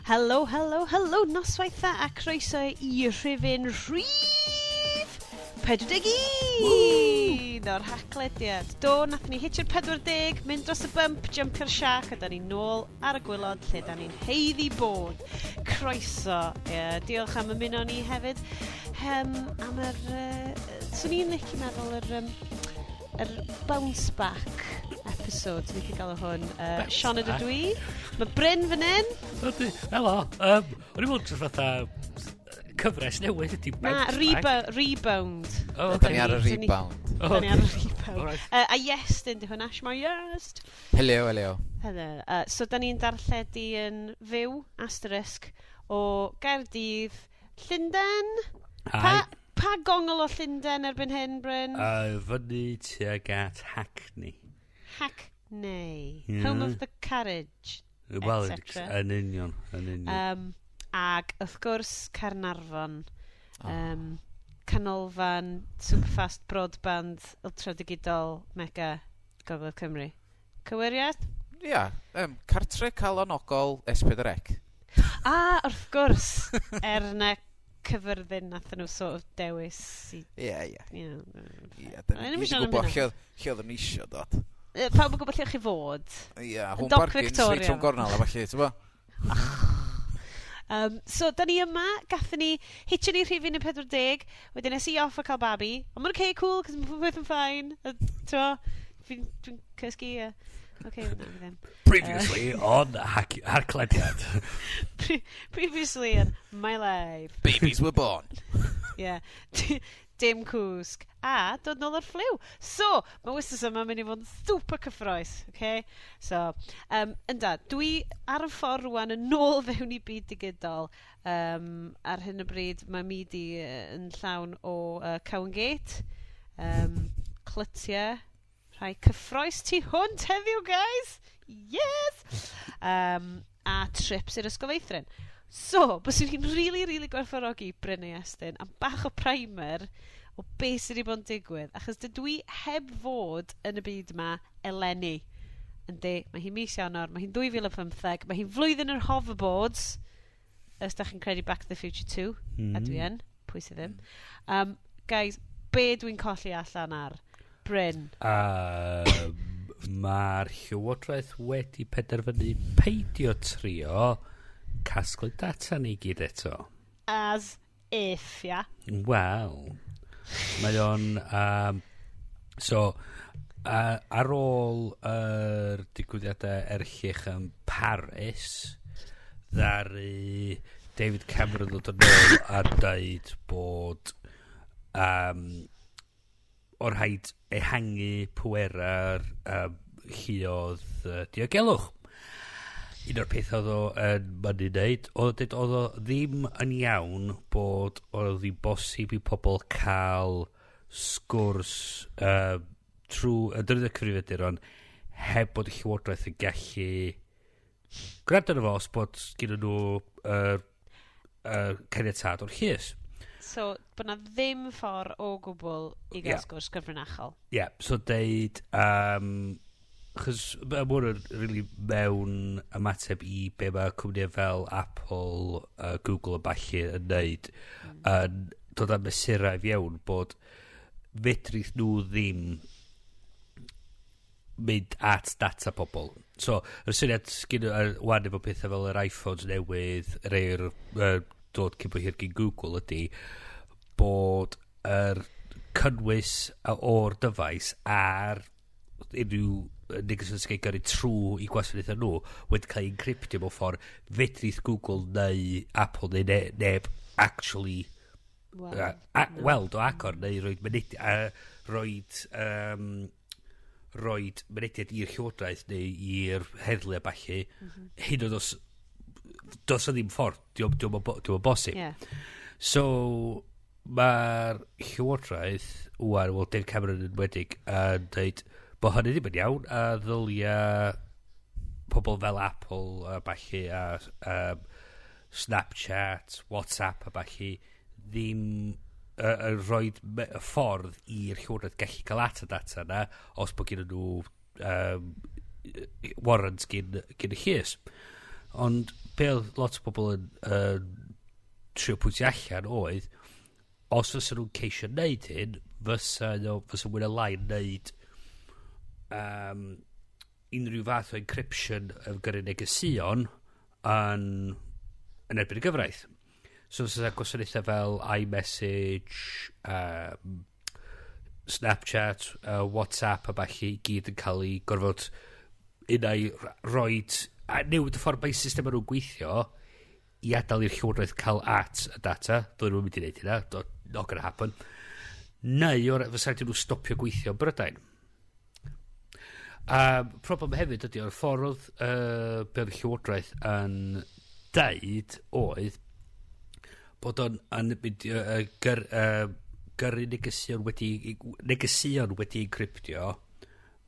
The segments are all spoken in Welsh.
Helo, helo, helo, noswaith dda a croeso i rhifyn rhif 41 o'r Haclediad. Do, nath ni hitio'r 40, mynd dros y bump, jumpio'r shark, a da ni nôl ar y gwaelod lle da ni'n haeddu bod. Croeso. Diolch am ymuno ni hefyd. Am yr... 'Swn i'n licio meddwl yr bounce back episode, ni'n gallu gael o hwn. Sean ydw dwi. Mae Bryn fan hyn. Ydy, helo. O'n i'n meddwl jyst fatha cyfres newydd ydy Na, Bounce Back. Rebound. Oh, Da ni ar y rebound. Oh, Da ni ar y rebound. Alright. A Iestyn, di hwnna, shwmae Iest? Helo, helo. Helo. So, da ni'n darlledu yn fyw, asterisk, o Gaerdydd, Llundain. Pa, Hi. pa gongol o Llundain erbyn hyn, Bryn? Fyny tuag at Hackney. Hackney. Ie. Home of the carriage. Wel, Et cetera. yn union, yn union. Ag, wrth gwrs, Caernarfon. Canolfan, superfast broadband, ultra digidol, mega, Gogledd Cymru. Cywiriad? Ia, cartre calonogol S4C. A, wrth gwrs, er na Cyfyrddin nath nhw sort of dewis i... Ie, ie. You know, Ie, da O'n ni i'm gyd isio yn gwybod am lle lle oedden ni isio dod. Pawb yn gwybod lle chi fod. Ie, Home Doc Bargains, Victoria. reit rhwng gornel a falle, ti'n bo? So, da ni yma, gathon ni, hitio ni rhifyn y 40, wedyn es i off a cael babi, ond mae'n okay, cool, cos mae'n popeth yn fine. T'mo, dwi'n cysgu, okay, na, fi ddim. Previously on Haclediad. Previously in my life. Babies were born. Yeah. Dim cwsg. A dod nôl o'r ffliw. So, mae wythnos yma mynd i fod yn super cyffrous. Okay? So, ynda, dwi ar y ffordd rwan yn ôl fewn i byd digidol. Ar hyn o bryd, mae mi di yn llawn o Cowan Gate. Clytiau. Rhai cyffrous tu hwnt heddiw, guys! Yes! A trips i'r ysgol feithrin. So, byswn i'n really, really gwerthfawrogi Bryn a Iestyn am bach o primer o beth sydd wedi bod yn digwydd. Achos dydw i heb fod yn y byd yma eleni. Yndi, mae hi'n mis Ionawr, mae hi'n 2015, mae hi'n flwyddyn yr hoverboards. Os da chi'n credu Back to the Future 2, a dwi yn, pwy sydd ddim. Guys, be dwi'n colli allan ar? Bryn. Mae'r Llywodraeth wedi penderfynu peidio trio casglu data ni gyd eto. As if, ia. Wel, mae o'n... So, ar ôl yr digwyddiadau erchyll yn Paris, ddaru David Cameron ddod yn ôl a dweud bod o rhaid ehangu pwera'r lluoedd diogelwch. Un o'r pethau oedd o yn mynd i wneud, oedd dweud oedd o ddim yn iawn bod oedd hi'n bosib i pobl cael sgwrs trwy y defnyddio cyfrifiaduron heb bod y llywodraeth yn gallu gwrando arno fo os bod gyda nhw yr caniatâd o'r llys. So, bod na ddim ffordd o gwbl i gael sgwrs gyfrinachol. Ie, yeah, so deud, chos mae hwn yn really mewn ymateb i be mae cwmnïau fel Apple, Google a ballu yn neud, yn dod â mesurau fewn bod fedrith nhw ddim mynd at data pobl. So, yr syniad sgyn wan efo pethau fel yr iPhones newydd, rei'r dod cyn bo hir gyn Google ydy bod yr cynnwys o'r dyfais a'r unrhyw neges sy'n cael ei gyrru trwy i gwasanaethau nhw wedi cael ei encryptio mewn ffordd fedrith Google neu Apple neu neb actually Wel, a, weld o agor neu roed mynediad roed mynediad i'r llywodraeth neu i'r heddlu a ballu, hyd yn oed os does 'na ddim ffordd, dio'm yn bosib. So, mae'r llywodraeth, wan, wel, David Cameron yn enwedig, yn dweud bod hynny ddim yn iawn, a ddylia pobl fel Apple a ballu a Snapchat, WhatsApp a ballu ddim rhoi y ffordd i'r llywodraeth gallu cael at y data yna os bod gen nhw warrant gyn y llys. Ond be oedd lot o bobl yn trio pwyntio allan oedd, os fysa nhw'n ceisio neud hyn, fysa mwy na lai yn neud unrhyw fath o encryption yn gyrru negeseuon yn erbyn y gyfraith. So fysa gwasanaethau fel iMessage, Snapchat, WhatsApp a ballu i gyd yn cael ei gorfod unai roid a newid y ffordd mae system nhw'n gweithio i adael i'r llywodraeth cael at y data. Dyn nhw'n mynd i wneud hynna. Not gonna happen. Neu fysa rhaid i nhw stopio gweithio yn Brydain. Problem hefyd ydy, o'r ffordd oedd be oedd y llywodraeth yn deud oedd bod o'n yn mynd gyrru negeseuon wedi encryptio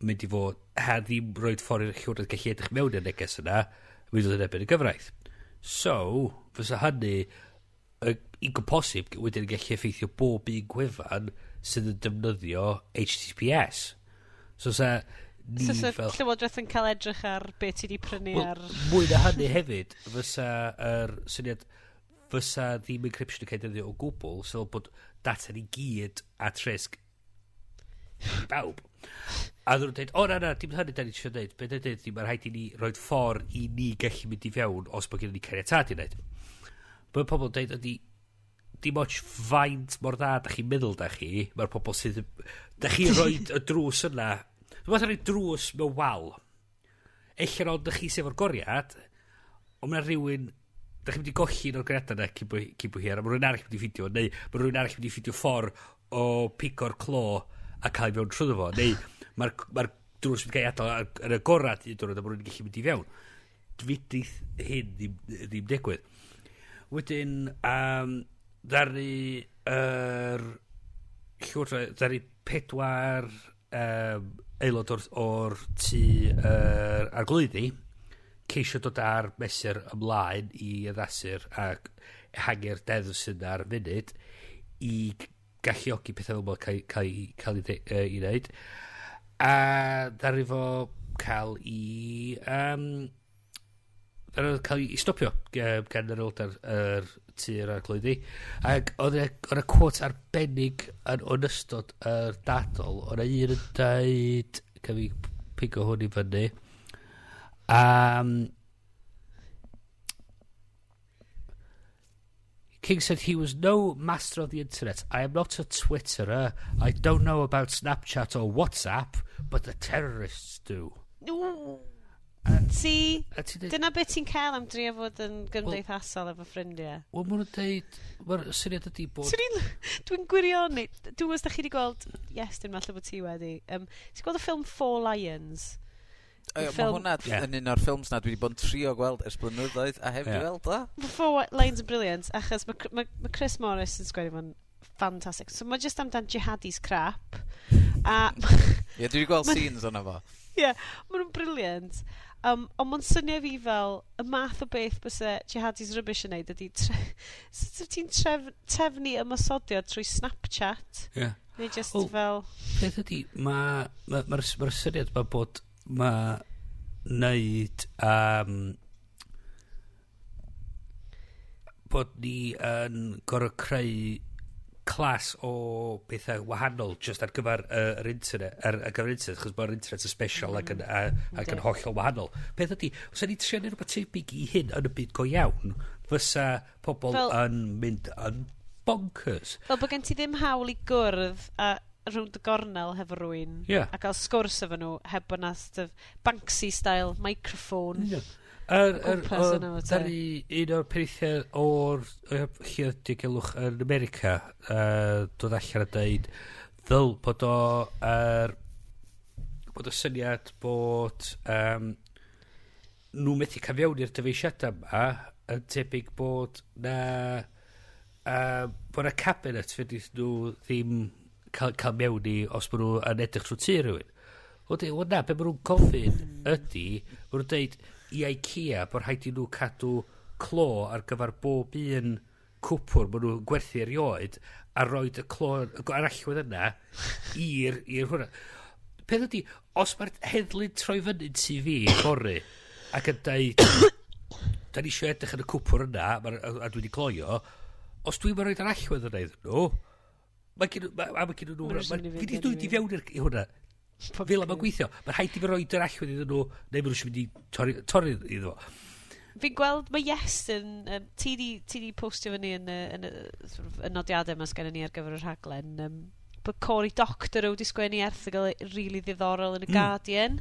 mynd i fod ha ddim roed ffordd i'r llywodraeth gallu edrych mewn i'r neges yna, mynd i fod yn erbyn y gyfraith. So, fysa hynny igon posib wedyn yn gallu effeithio bob un gwefan sydd yn defnyddio HTTPS. So sa ni So, so fel Llywodraeth yn cael edrych ar be ti di prynu Wel, ar mwy na hynny hefyd, fysa yr syniad fysa ddim encryption yn cael ei defnyddio o gwbl, so bod data ni gyd at risk i bawb. A ddyn nhw'n dweud, o na na, dim hynny da ni eisiau dweud. Be dweud ydy, mae'n rhaid i ni rhoi ffordd i ni gallu mynd i fewn os bod gen ni caniatâd i wneud. Be mae pobl yn dweud ydy, dim ots faint mor dda da chi'n meddwl da chi, mae'r pobl sydd... Da chi'n rhoi y drws yna. Dwi'n meddwl rhoi drws mewn wal. Ella ond chi sef o'r goriad, ond mae rhywun... Da chi'n mynd i golli un o'r goriadau yna cyn bo hir, a mae rhywun arall mynd i ffindio, neu mae rhywun arall mynd i ffindio ffordd o pigo'r clo a cael ei fewn trwyddo fo, neu mae'r ma drws mynd i gael ei adael yn agorad un diwrnod a mae rhywun yn gallu mynd i fewn. Fedrith hyn ddim digwydd. Wedyn, ddaru yr llywodraeth, ddaru pedwar aelod o'r tŷ yr arglwyddi ceisio dod ar mesur ymlaen i addasu'r ac ehangu'r deddf sydd ar funud i galluogi pethau fel yma cael ei wneud. A ddaru fo cael i ddaru fo cael ei stopio gan yr aelodau'r yr tŷ'r arglwyddi. Ac oedd 'na quote arbennig yn ystod yr dadl. Oedd 'na un yn dweud, cael fi pigo hwn i fyny. King said he was no master of the internet. "I am not a Twitterer. I don't know about Snapchat or WhatsApp, but the terrorists do." Ww. See, A ti'n deud, dyna beth ti'n cael am drio fod yn gymdeithasol efo ffrindiau. Wel, maen nhw'n deud, mae'r syniad ydy bod Swn i'n... Dwi'n gwirioni. Dwi'n os da chi wedi gweld... Yes, dwi'n meddwl bod ti wedi. Ti'n gweld y ffilm Four Lions? Mae hwnna yn un o'r ffilms na dwi wedi bod yn trio gweld ers blynyddoedd a heb Ie. di weld o. Mae Four Lions yn brilliant, achos mae Chris Morris yn sgwennu fo'n ffantastig. So mae just amdan jihadis crap. A Ie, dwi wedi gweld scenes o'na fo. Ie, yeah, maen nhw'n brilliant. Ond mae'n swnio fi fel y math o beth byse jihadis rubbish yn neud ydy sut wyt ti'n trefnu ymosodiad trwy Snapchat? Ie. Neu just Wel, fel peth ydy, mae'r ma syniad ma bod mae wneud bod ni yn gorfod creu clas o bethau wahanol just ar gyfer yr internet, ar gyfer internet, chos mae'r internet yn special ac yn hollol wahanol. Peth ydy, os ydy trio neud rhywbeth tebyg i hyn yn y byd go iawn, fysa pobl yn mynd yn bonkers. Fel bod gen ti ddim hawl i gwrdd a rownd y gornel hefo rywun a cael sgwrs efo nhw heb bod na sort of Banksy-style microphone o gwmpas yna fo te. Ddaru un o'r penaethiaid o'r lluoedd diogelwch yn America dod allan a dweud ddyl bod o bod y syniad bod nhw methu cael fewn i'r dyfeisiadau yma yn tebyg bod na cabinet fedrith nhw ddim cael mewn i os maen nhw yn edrych trwy tŷ rhywun. Wel na, be maen nhw'n gofyn ydy, maen nhw'n deud i IKEA bod rhaid i nhw cadw clo ar gyfer bob un cwpwr maen nhw'n gwerthu erioed a roed y clo yr allwedd yna i'r hwnna. Peth ydy, os mae'r heddlu'n troi fyny tŷ fi fory ac yn deud da ni eisiau edrych yn y cwpwr yna, a dwi wedi cloio, os dwi'n rhoi'r allwedd yna iddyn nhw, mae gen ma gen nhw... Fi wedi dod i fewn i hwnna. Fel yma'n gweithio. Mae'n rhaid i fi roed yr allwedd iddyn nhw, neu maen nhw eisiau mynd i torri, torri iddo fo. Fi'n gweld, mae Iestyn, ti di, ti di postio fyny yn y, yn y, sort of, y nodiadau yma sgennon ni ar gyfer y rhaglen, bod Cory Doctorow wedi sgwennu erthygl really ddiddorol yn y Guardian.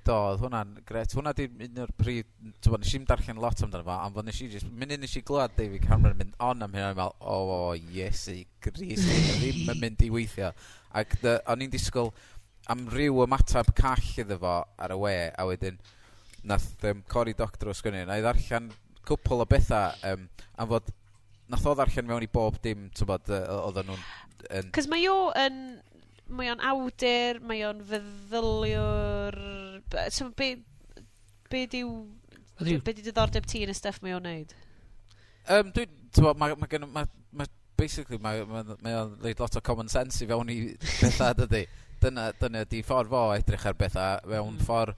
Do, oedd hwnna'n gret. Hwnna di un o'r prif... T'bo, nes i'm darllen lot amdano fo, ond fod nes i just... Munud nes i glywed David Cameron mynd on am hynna, o'n i'n meddwl, o, oh, Iesu Grist, ddim yn mynd i weithio. Ac o'n i'n disgwyl am ryw ymateb call iddo fo ar y we, a wedyn nath Cory Doctorow sgwennu. Na i ddarllen cwpl o bethau, am fod nath o ddarllen mewn i bob dim, t'bod, oedden nhw'n... Yn... Cos mae o yn... Mae o'n awdur, mae o'n feddyliwr... So, be diw... Be di diddordeb ti yn y stuff mae o'n neud? Dwi, t'bod, ma, gen, ma, basically, mae o'n reid lot o common sense i fewn i bethau, dydy. Dyna di ffordd fo edrych ar bethau mewn ffordd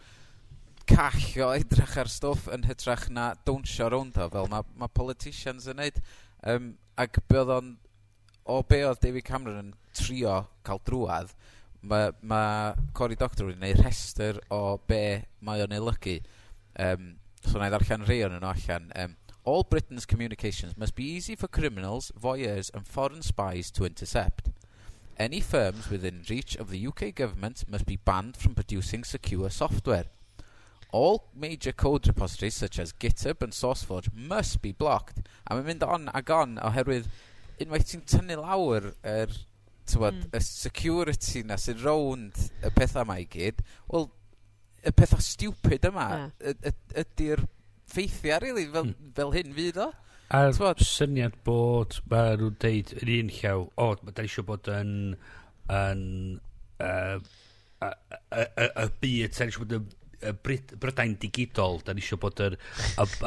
call o edrych ar stwff yn hytrach na dawnsio rownd o, fel mae politicians yn neud. Ac be oedd o'n, o be oedd David Cameron yn trio cael drwadd, ma Cory Doctorow wedi gwneud rhestr o be mae o'n ei olygu. So na i ddarllen rhai o'n nhw allan. All Britain's communications must be easy for criminals, voyeurs and foreign spies to intercept. Any firms within reach of the UK government must be banned from producing secure software. All major code repositories such as GitHub and SourceForge must be blocked. A mae'n mynd on ag on oherwydd unwaith ti'n tynnu lawr yr, t'wod, y security na sy'n rownd y pethau yma i gyd, wel, y pethau stupid yma ydy'r ffeithiau, really, fel, fel hyn fydd o. A'r T'mod? syniad bod ma' nhw'n deud yn un llaw, o, da ni eisiau bod yn y byd, da ni eisiau bod yn y Brydain digidol, da ni eisiau bod yn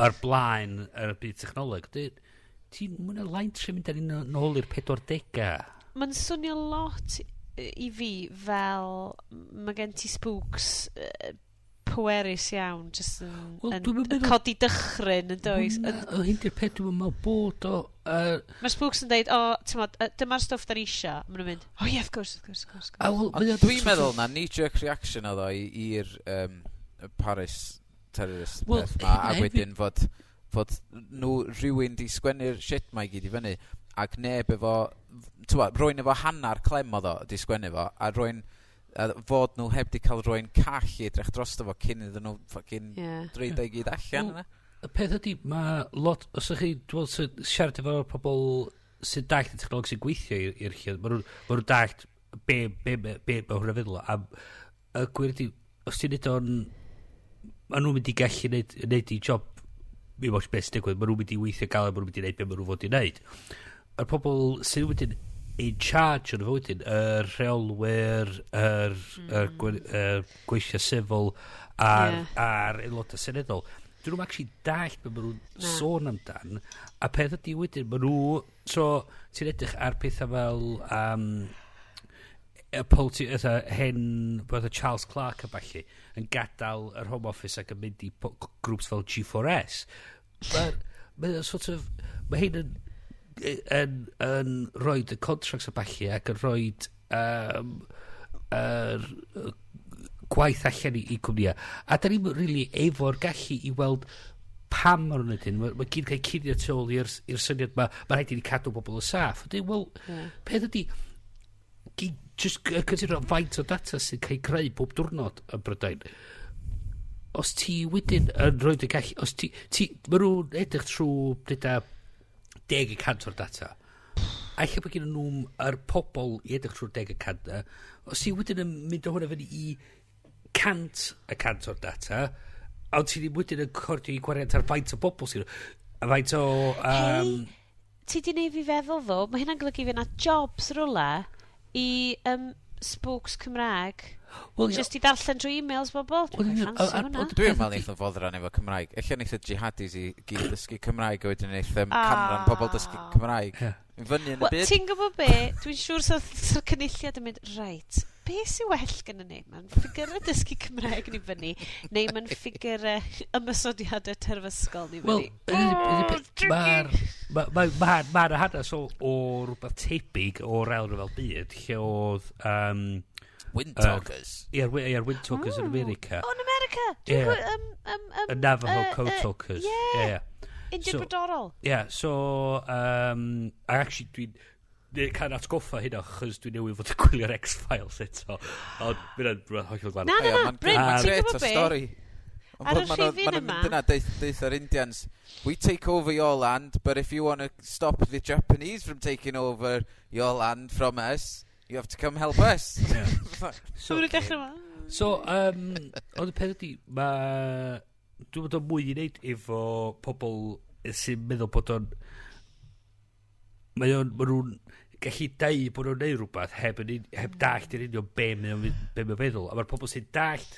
ar blaen yr byd technoleg. Ti'n mwyn y line tri mynd â ni nôl i'r 40au. Mae'n swnio lot i fi fel mae gen ti spooks pwerus iawn, just yn, Wel, yn dwi'm yn meddwl- codi dychryn yn does? Na, hyn di'r peth dwi'n meddwl bod o... Mae'r spooks yn deud, o, ti'n dyma'r stwff da ni isio. Maen nhw'n mynd, oh yeah, of course, of course, of course. Of A course. wel, Ond mae o dwi'n meddwl na knee-jerk reaction oedd o i'r Paris terrorist Wel, peth ma, a hefyd- wedyn fod nhw rhywun di sgwennu'r shit ma i gyd i fyny, ac neb efo, t'wod, rywun efo hannar clem oedd o di sgwennu fo, a rywun, a fod nhw heb di cael rywun call i edrych drosto fo cyn iddyn nhw fucking dreud o i gyd allan Wel, yna. Y peth ydy, mae lot, os ydych chi, dwi'n meddwl, siarad efo pobl sy'n dallt y technoleg sy'n gweithio i'r lle, ma nhw'n dallt be mae hwnna feddwl. A y gwir ydy, os ti'n neud o'n... Ma nhw'n mynd i gallu neud i job i watch beth sy'n digwydd, ma nhw'n mynd i weithio gael, ma nhw'n mynd i neud be ma nhw fod i neud. Yr pobl sydd wedyn in charge o'n fo wedyn, y rheolwyr, yr gweithio sifil a'r, a'r aelodau seneddol, dyn nhw'n actually dallt be maen nhw'n Na. sôn amdan, a peth ydy wedyn, maen nhw, so ti'n edrych ar pethau fel y politi, eitha hen, bod y Charles Clarke a ballu, yn gadael yr Home Office ac yn mynd i grŵps fel G4S. Mae ma sort of, mae hyn yn rhoi y contracts a ballu ac yn rhoi yr gwaith allan i cwmnïau. A da ni'n really efo'r gallu i weld pam maen nhw'n neud hyn. Mae gyd cael cuddio tu ôl i'r syniad ma, mae rhaid i ni cadw bobl yn saff. Ydy, wel, peth ydy, just consider faint o data sy'n cael ei creu bob diwrnod yn Brydain. Os ti wedyn yn rhoi y gallu, os ti, ma nhw'n edrych trwy dyda 10% o'r data. A lle bod gen nhw'n yr pobl i edrych trwy'r 10% na, os ti wedyn yn mynd o hwnna fyny i 100% o'r data, ond ti ddim wedyn yn cordio i gwariant ar faint o bobl sy'n a faint o... Hei, ti di neud fi feddwl ddo, mae hynna'n golygu fydd na jobs rwla i spooks Cymraeg. Wel, ie. Just i ddarllen drwy emails bobl. Dwi'n Wel, quite ie, fancy hwnna. Dwi'n peth meddwl ydi- neith o foddran efo Cymraeg. Ella neith y jihadis i gyd dysgu Cymraeg a wedyn neith canran pobl dysgu Cymraeg. I fyny yn y Wel, byd. ti'n gwybod be? Dwi'n siŵr sa'r cynulliad yn mynd, reit, Be sy'n well gyda ni? Mae'n ffigurau dysgu Cymraeg ni fyny, neu mae'n ffigurau ymysodiadau terfysgol ni Wel, fyny? Mae'r ma, ma, ma hanes o rhywbeth tebyg o'r ail ryfel byd, lle oedd Windtalkers. Ie'r Windtalkers yn America. O, yn America! Ie. Dwi'n gwybod, Y Navajo Code Talkers. Ie, Ie, ie. Indian Brodorol. Yeah, so, a actually dwi'n cael atgoffa hynna, achos dwi'n newydd fod yn gwylio'r X-Files eto. Ond mae'n rhywbeth hollol gwahanol. Na, na, na, Ma'n Bryn, ti'n grêt gwybod o be? stori. Ond Ar y bod ma' nhw- rhifyn ma' nhw'n yma- mynd Dyna, deith yr Indians, "We take over your land, but if you want to stop the Japanese from taking over your land from us, you have to come help us." Yeah. So, maen nhw'n dechrau yma. So, ond y peth ydi, mae... Dwi'n bod o'n mwy i wneud efo pobl sy'n meddwl bod o'n... Mae nhw'n gallu deud bod nhw'n neud rhywbeth heb dallt yn union be mae o'n feddwl. A mae'r pobl sy'n dallt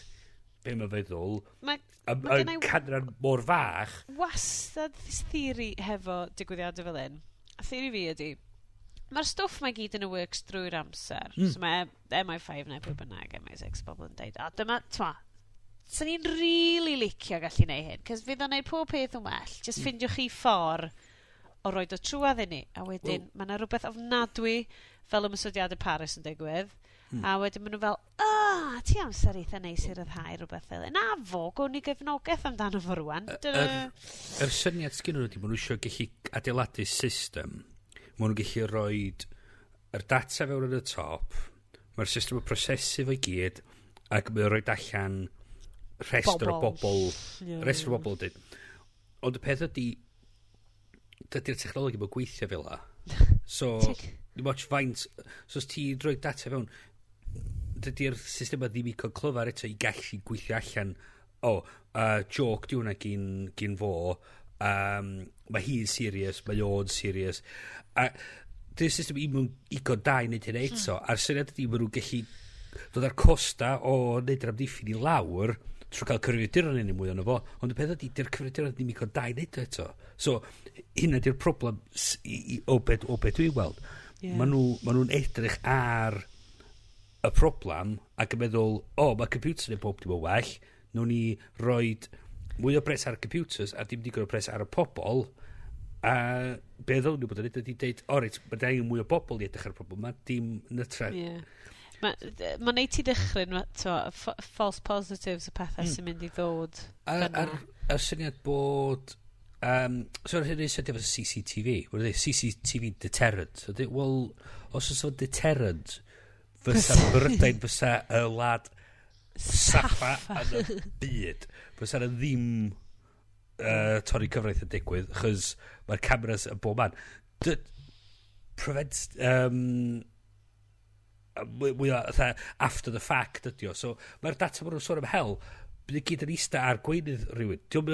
be mae'n feddwl Mae yn ma' yn gennai canran mor fach. wastad theori hefo digwyddiadau fel hyn. A theori fi ydy, mae'r stwff mae gyd yn y works drwy'r amser. So mae MI5 neu pwy bynnag, MI6, bobl yn deud, a dyma, twa, sy'n ni'n really licio gallu neud hyn, cos fydd o'n neud pob peth yn well. Just ffindiwch chi ffordd o roid o trwadd i ni. A wedyn, mae yna rhywbeth ofnadwy fel ymosodiadau Paris yn digwydd. A wedyn maen nhw fel, "Ah, ti amser eitha neis i ryddhau rhywbeth fel hyn. Na fo, gwn i gefnogaeth amdano fo rwan." Dyna. Yr syniad sgyn nhw ydy, maen nhw eisiau gallu adeiladu system. Maen nhw'n gallu rhoi yr data fewn yn y top, mae'r system yn prosesu fo i gyd, ac mae'n rhoi allan rhestr o Bobl. bobl, rhestr o bobl yn dweud. Ond y peth ydy, dydy'r technoleg ddim yn gweithio fel la. So, dim ots faint, so os ti'n rhoi data fewn, dydy'r system ddim i cael clyfar eto i gallu gweithio allan, o, joke di hwnna gyn fo, mae hi'n serious, mae o'n serious. A dydy'r system ddim yn igon da i wneud hynna eto, a'r syniad ydy maen nhw'n gallu dod â'r costa o wneud yr amddiffyn i lawr trwy cael cyfrifiaduron yn mwy ono fo, ond y peth ydy, dy'r cyfrifiaduron ddim igon da i wneud o eto. So, hynna di'r problem o be dwi'n weld. Ma nhw'n edrych ar y problem ac yn meddwl, o, mae computer yn bob dim yn well, nhw'n ni roed mwy o bres ar y computers a dim digon o bres ar y pobol, a be ddylwn nhw bod yn neud ydy deud, o reit, mae angen mwy o bobl i edrych ar y problem ma, dim nytra. Ie. Mae ma neud ti ddychryn, false positives y pethau sy'n mynd i ddod A'r fyna. ar syniad bod... So yr hyn sydd efo CCTV, mae'n dweud CCTV deterrent. So, dweud, wel, os oes o'n deterrent, fysa Brydain fysa y wlad saffa yn y byd. Fysa yna ddim torri cyfraith yn digwydd, achos mae'r cameras yn bob man. Prevent... Mwy o fatha after the fact ydi o. So mae'r data maen nhw'n sôn am hel, bydd i gyd yn eista ar gweinydd rhywun. Dio'm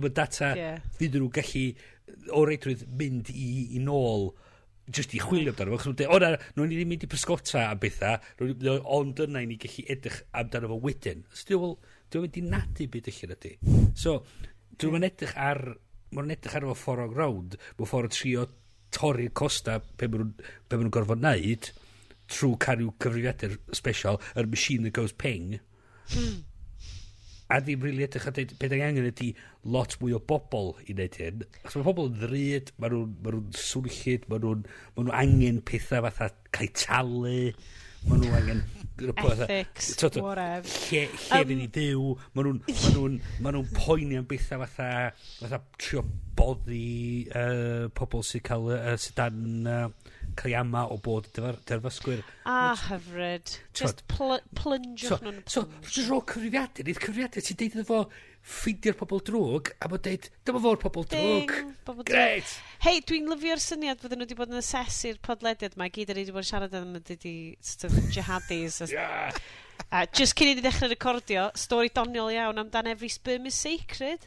yn data fydd nhw'n gallu o reidrwydd mynd i nôl just i chwilio amdano fo. Achos ma'n deud, "O na, nhw'n ni ddim mynd i pysgota am bethau, ond yna i ni gallu edrych amdano fo wedyn." So, wel, dwi'n mynd i nadu byd allan ydy. So, dwi'n mynd edrych ar, maen nhw'n edrych ar efo ffordd o rownd, mewn ffordd o trio torri'r costa be ma nhw'n gorfod wneud trwy cael rhyw cyfrifiadur special, yr machine that goes ping. A ddim rili edrych a dweud, beth angen ydy lot mwy o bobl i wneud hyn. Achos mae pobl yn ddrud, ma nhw'n swnllyd, ma nhw angen pethau fatha cael talu, ma nhw angen Ethics, whatever. Lle fydd i fyw, ma nhw'n poeni am bethau fatha trio boddi pobl sy'n cael, sydd dan cael ei ama o bod derfysgwyr. Ah, hyfryd. Just plunge So, nhw'n so just rho cyfrifiadur, neud cyfrifiadur, ti'n deud iddo fo ffeindio'r pobl drwg, a mae'n deud, "Dyma fo'r pobl drwg." Ding, bobl drwg. Great! Hei, dwi'n lyfio'r syniad fydden nhw wedi bod yn asesu'r podlediad ma, gyd ar wedi bod yn siarad am ydy sort of jihadis. A, a just cyn i ni ddechrau recordio, stori doniol iawn amdan Every Sperm is Sacred.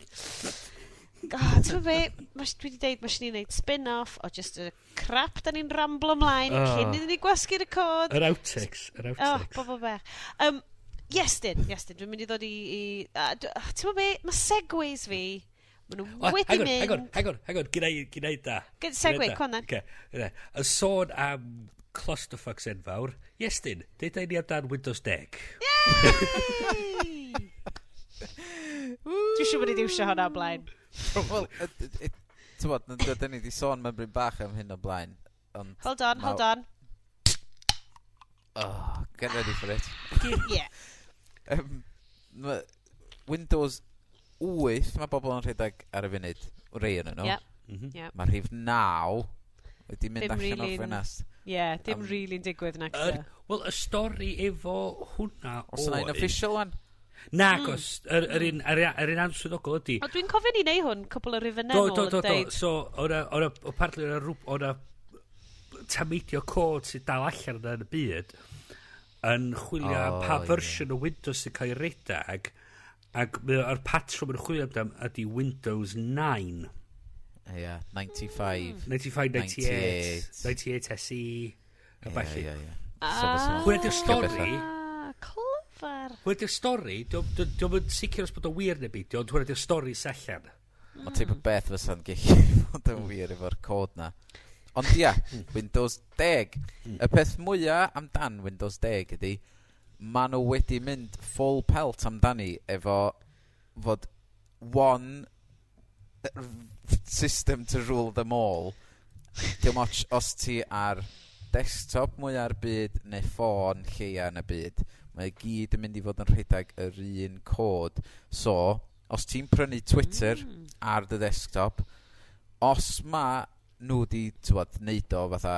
God, ti'n be, dwi wedi deud, mae eisiau ni wneud spin-off o just y crap da ni'n ramblo ymlaen Oh. cyn iddyn ni gwasgu record. Yr outtakes, yr Oh, outtakes. bobl bech. Iestyn, dwi'n mynd i ddod i, ti'n be, mae segways fi, maen nhw O, wedi hang on, mynd. Hang on, hang on, hang on, gyda i da. Segue, Gynna i da. come on then. Ocê, gyda. Y sôn am clusterfucks enfawr. Iestyn, deud i ni amdan Windows 10. Yay! Dwi'n siŵr bod ni wedi iwsio hwnna o blaen. Wel, ti'n bod, dyn ni wedi sôn mewn bryn bach am hyn o blaen. Ond Hold on, hold on. Oh, get ready for it. Yeah. Windows 8 mae bobl yn rhedeg ar y funud, rei yn nhw. Mae rhif 9 wedi mynd Ddim allan o'r ffenast. Yeah, dim really'n digwydd na. Wel, y stori efo hwnna. Os yna un official one? Na, agos, yr un answyddogol ydy. O, dwi'n cofio ni neu hwn cwpl o rifynau nôl do, do, do. So, o'na, apparently, o'na tameidio cod sydd dal allan yna yn y byd yn chwilio am pa fersiwn o Windows sy'n cael ei redag, ac mae'r patrwm yn chwilio amdan ydy Windows 9. Ie, yeah, 95. 95, 98, 98 SE, a ballu. Ie, ie, ie. Ah, Hwnna 'di'r stori. Clyfar. Hwnna 'di'r stori, dio'm yn sicr os bod o wir neu beidio, ond hwnna 'di'r stori sy allan. Mae teip o beth fysa'n gallu fod yn wir efo'r cod na. Ond ia, Windows 10. Y peth mwyaf amdan Windows 10 ydy, ma nhw wedi mynd full pelt amdani efo fod one system to rule them all. Dim ots os ti ar desktop mwya'r byd neu ffôn lleia yn y byd. Mae i gyd yn mynd i fod yn rhedeg yr un cod. So, os ti'n prynu Twitter ar dy desktop, os ma nhw di, t'wod, neud o fatha,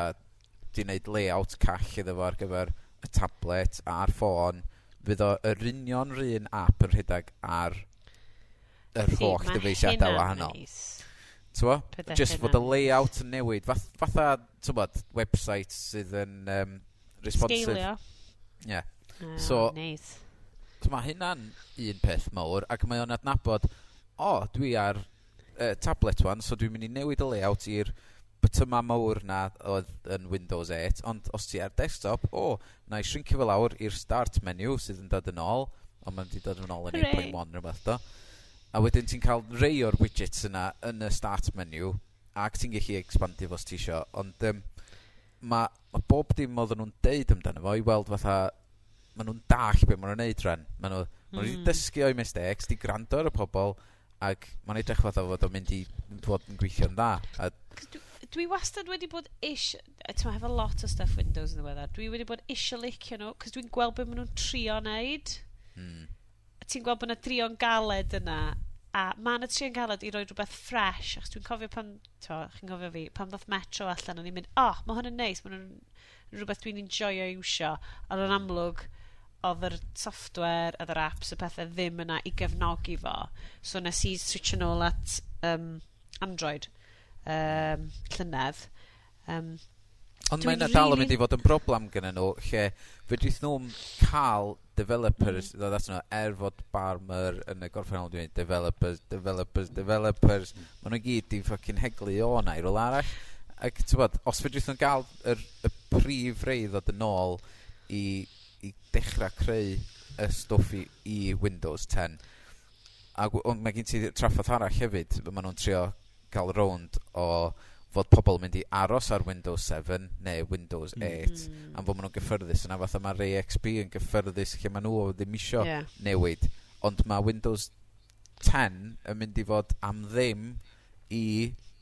di neud layout call iddo fo ar gyfer y tablet a'r ffôn, fydd o yr union 'r un app yn rhedeg ar yr See, holl ma' dyfeisiadau hynna'n wahanol. neis. T'wo? Bydde Just fod y hynna'n layout yn newid. Fatha, t'wbod, websites sydd yn responsive. Sgeilio. Ie. Oh, neis. So mae hynna'n un peth mawr, ac mae o'n adnabod, o, dwi ar tablet wan, so dwi'n mynd i newid y layout i'r bytyma mawr na oedd yn Windows 8, ond os ti ar desktop, o, na i shrinkio fe lawr i'r start menu sydd yn dod yn ôl, ond mae'n di dod yn ôl yn Hooray. 8.1 rhywbeth do. A wedyn ti'n cael rei o'r widgets yna yn y start menu, ac ti'n gallu expandio fo os ti isio, ond ma bob dim oedden nhw'n deud amdano fo i weld fatha, ma nhw'n dall be ma nhw'n neud rhan. Ma nhw wedi dysgu o'i mistakes, di gwrando ar y pobol, ac ma'n edrych fatha fod o'n mynd i fod yn gweithio'n dda. A, 'Cos dwi wastad wedi bod isio, ti'n hefo lot o stuff Windows yn ddiweddar, dwi wedi bod isio licio nhw, cos dwi'n gweld be maen nhw'n trio neud. A ti'n gweld bod yna trio'n galed yna, a mae yna trio'n galed i roi rhywbeth fresh, achos dwi'n cofio pan, t'mo, chi'n cofio fi, pan ddoth Metro allan, o'n i'n mynd, oh, mae hwn yn neis, mae hwn yn rhywbeth dwi'n enjoyo iwsio, ond yn amlwg, oedd yr software, oedd yr apps, y pethau ddim yna i gefnogi fo. So nes i switch yn ôl at Android llynedd. Ond Dwi'n mae yna dal yn mynd i fod yn broblem gyda nhw, lle fedrith nhw'n cael developers ddod at nhw, er fod Barmer yn y gorffennol dwi'n dweud developers, developers, developers, maen nhw gyd di fucking heglu o na i rywle arall. Ac ti'n bod, os fedrith nhw'n gael y prif rei ddod yn ôl i dechrau creu y stwff i Windows 10, ac ond mae gen ti traffath arall hefyd, maen nhw'n trio cael rownd o fod pobl yn mynd i aros ar Windows 7 neu Windows 8 am fod maen nhw'n gyffyrddus yna, fatha mae rei XP yn gyffyrddus lle maen nhw ddim isio newid, ond mae Windows 10 yn mynd i fod am ddim i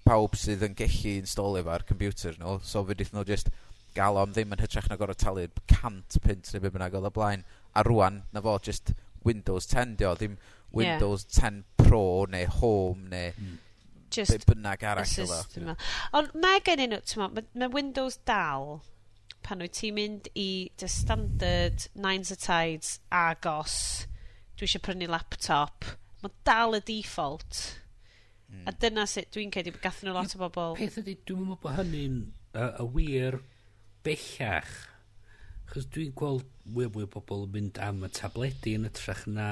pawb sydd yn gallu installio fo ar computer nhw, so fedrith nhw just gael o am ddim yn hytrach na gorfod talu 100 punt neu be bynnag oedd o blaen, a rwan na fo just Windows 10 dio, ddim Windows 10 Pro neu Home neu Just be bynnag y arall oedd o. system yma. Ond mae gen nhw, ti'n mo, mae Windows dal, pan wyt ti'n mynd i dy standard nines a tides agos, dwi eisiau prynu laptop, mae dal y default. A dyna sut dwi'n credu gathon nhw lot o bobl. Peth ydy, dwi'n meddwl bod hynny'n y wir bellach. Chos dwi'n gweld mwy o mwy o bobl yn mynd am y tabledi yn ytrach na.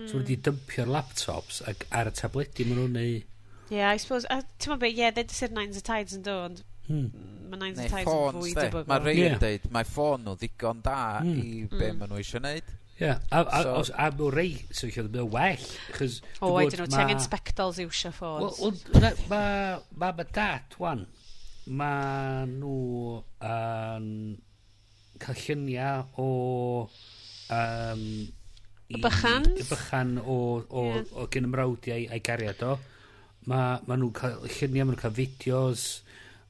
So wedi dympio'r laptops ac ar y tabledi maen nhw'n neud. Yeah, I suppose. A ti'n meddwl be, ie, yeah, sy'r nines a tides yn do, ond mae nines a Neu tides yn ffôns, fwy de. debygol. Mae rei yn deud, mae ffôn nhw ddigon da i be maen nhw eisiau neud. Ie, a os, a mewn rei sy'n lle mae'n well. Chos, Oh, I don't know, ti angen spectols iwsio ffôns. Wel, ma dad, wan, Ma nhw yn cael lluniau o Y bychans? Y bychan o gen ymrawdiau a'i gariad o. Ma nhw'n cael lluniau, ma nhw'n cael fideos,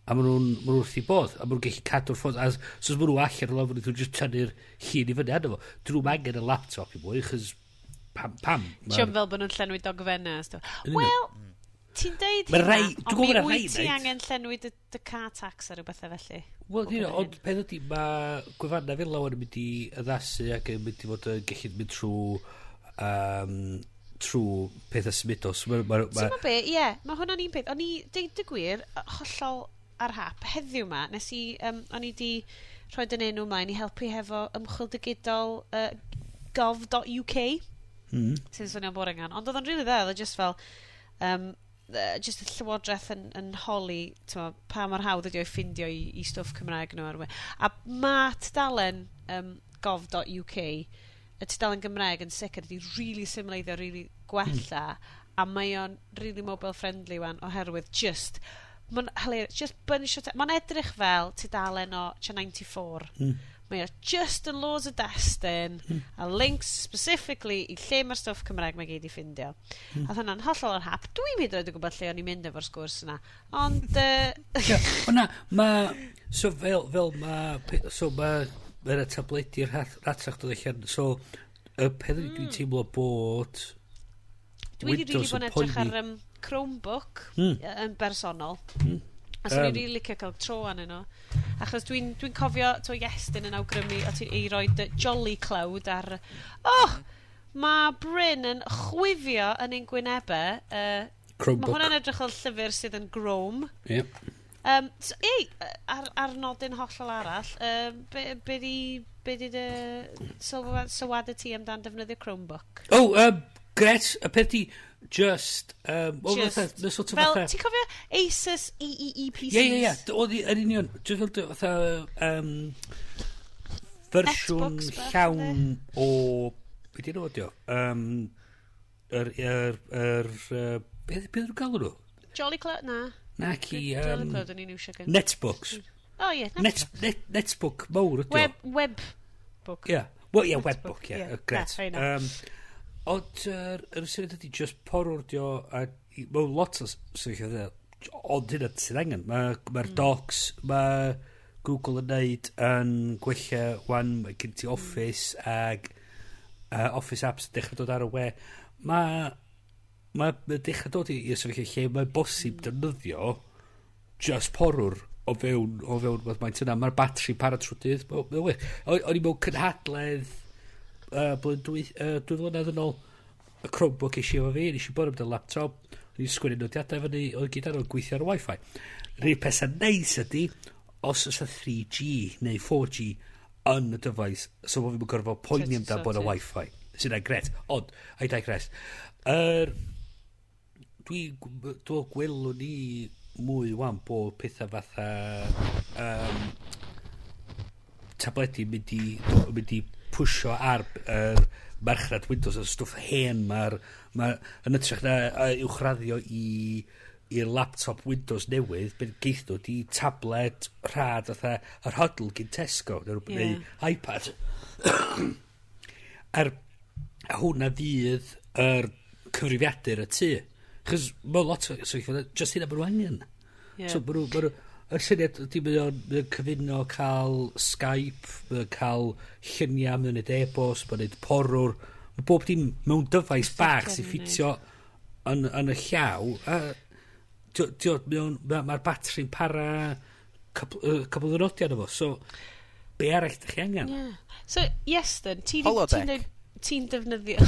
a ma nhw wrth i bodd, a ma nhw'n gallu cadw'r ffôn. A so os ma nhw allan o'r lofn, nhw'n just tynnu'r llun i fyny arno fo. Dyn nhw'n angen y laptop i mwy, chos pam? Ti'm fel bod nhw'n llenwi dogfennau a stwff. Yn union. Wel, ti'n deud Ma' hynna, dwi'n ond gwbod mi ma' rhai wyt ti neud. angen llenwi dy car tax a rhyw bethau felly. Wel, Bob you know, hyn a ond peth ydy, mae gwefannau fel lawer yn mynd i addasu ac yn mynd i fod yn gallu mynd trwy pethau symudol. So, ma Ti'n gwbod be? Ie, mae hwnna'n un peth. O'n i, deud y gwir, hollol ar hap, heddiw ma, nes i, o'n i di rhoi yn enw mlaen i helpu hefo ymchwil digidol gov.uk, sy'n swnio'n boring an. Ond oedd o'n really dda, oedd o just fel, just y llywodraeth yn holi, t'mo, pa mor hawdd ydi o i ffindio i stwff Cymraeg nhw ar y we. A ma tudalen gov.uk, y tudalen Gymraeg yn sicr ydi really symleiddio, really gwella, a mae o'n really mobile friendly wan oherwydd just mae'n hilarious, just bunch o mae'n edrych fel tudalen o tua 94. Mae o just yn loads o destun a links specifically i lle mae'r stwff Cymraeg mae gyd i ffindio. A oedd hwnna'n hollol ar hap. Dwi'n hyd yn oed yn gwybod lle o'n i'n mynd efo'r sgwrs yna. Ond, Ie, ond na, ma, so fel ma, so mae'r tabledi ratach dod allan, so, y peth ydy dwi'n teimlo bod dwi wedi really Windows bod yn yn edrych poeni. ar Chromebook yn bersonol. A swn i'n really licio cael tro arnyn nhw. Achos dwi'n cofio to Iestyn yn awgrymu o ti i roi dy Jolly Cloud ar. Oh! Mae Bryn yn chwifio yn ein gwynebau. Mae Chromebook. hwnna'n edrych fel llyfr sydd yn Chrome. Ie. So, ei, ar nodyn hollol arall, be di dy sylwadau ti amdan defnyddio Chromebook? Oh, gret, y peth di, just, well, Just, fatha, ma' sort of fel, fatha ti'n cofio Asus EEE PCs? Ie. Oedd yn union, just fel fatha, fersiwn Netbooks bach, llawn o, be di enw o? Yr, beth nhw'n galw nhw? Jolly Cloud? Na. Na ci, Jolly Cloud o'n i'n iwsio gynt. Netbooks. Oh, ie. Netbook mawr ydi o. Webbook. Ie. Wel, ie, Netbook, webbook, ie. ie. Gret. Na, fair enough. Ond yr syniad ydi just porwr di o, a mewn lot o sefyllfa, ond hynna sydd angen. Mae'r docs, mae Google yn neud yn gwella wan, mae gen ti Office ag Office apps yn dechrau dod ar y we. Mae dechrau dod i'r sefyllfa lle mae'n bosib defnyddio just porwr o fewn beth maint yna. Mae'r batri para trwy dydd. Mae'n wych. O'n i mewn cynhadledd blwyddyn 2 flynedd yn ôl. Y Chromebook eisiau efo fi, nes i bod am laptop, o'n i'n sgwennu nodiadau fyny, oedd gyd ar ôl gweithio ar y Wi-Fi. Yr unig peth sy'n neis ydy, os oes 3G neu 4G yn y dyfais, so bod fi'n gorfod poeni amdan bod y Sorted. Wi-Fi. Sy'n gret. Ond, I digress. Dwi'n gwelwn ni mwy wan bod pethau fatha tabledi mynd i pwysio ar yr marchnad Windows, y stwff hen mae'r ma, yn hytrach na uwchraddio i'r laptop Windows newydd, beth geith nhw di tablet rhad fatha yr Hudl gyn Tesco neu, rhywbeth, neu iPad. A hwnna fydd yr cyfrifiadur y tŷ. Chos mae lot o so, just hynna maen nhw angen. So, ma nhw, y syniad ydy mae o'n cyfuno cael Skype, mae o'n cael lluniau, mae o'n neud e-bost, mae o'n neud porwr. Mae bob dim mewn dyfais bach sy'n ffitio yn y llaw. A mae'r batri'n para cwpl o ddwrnodiau arno fo. So, be arall ydych chi angen? Yeah. So, Iestyn, Holodeck. Ti'n defnyddio.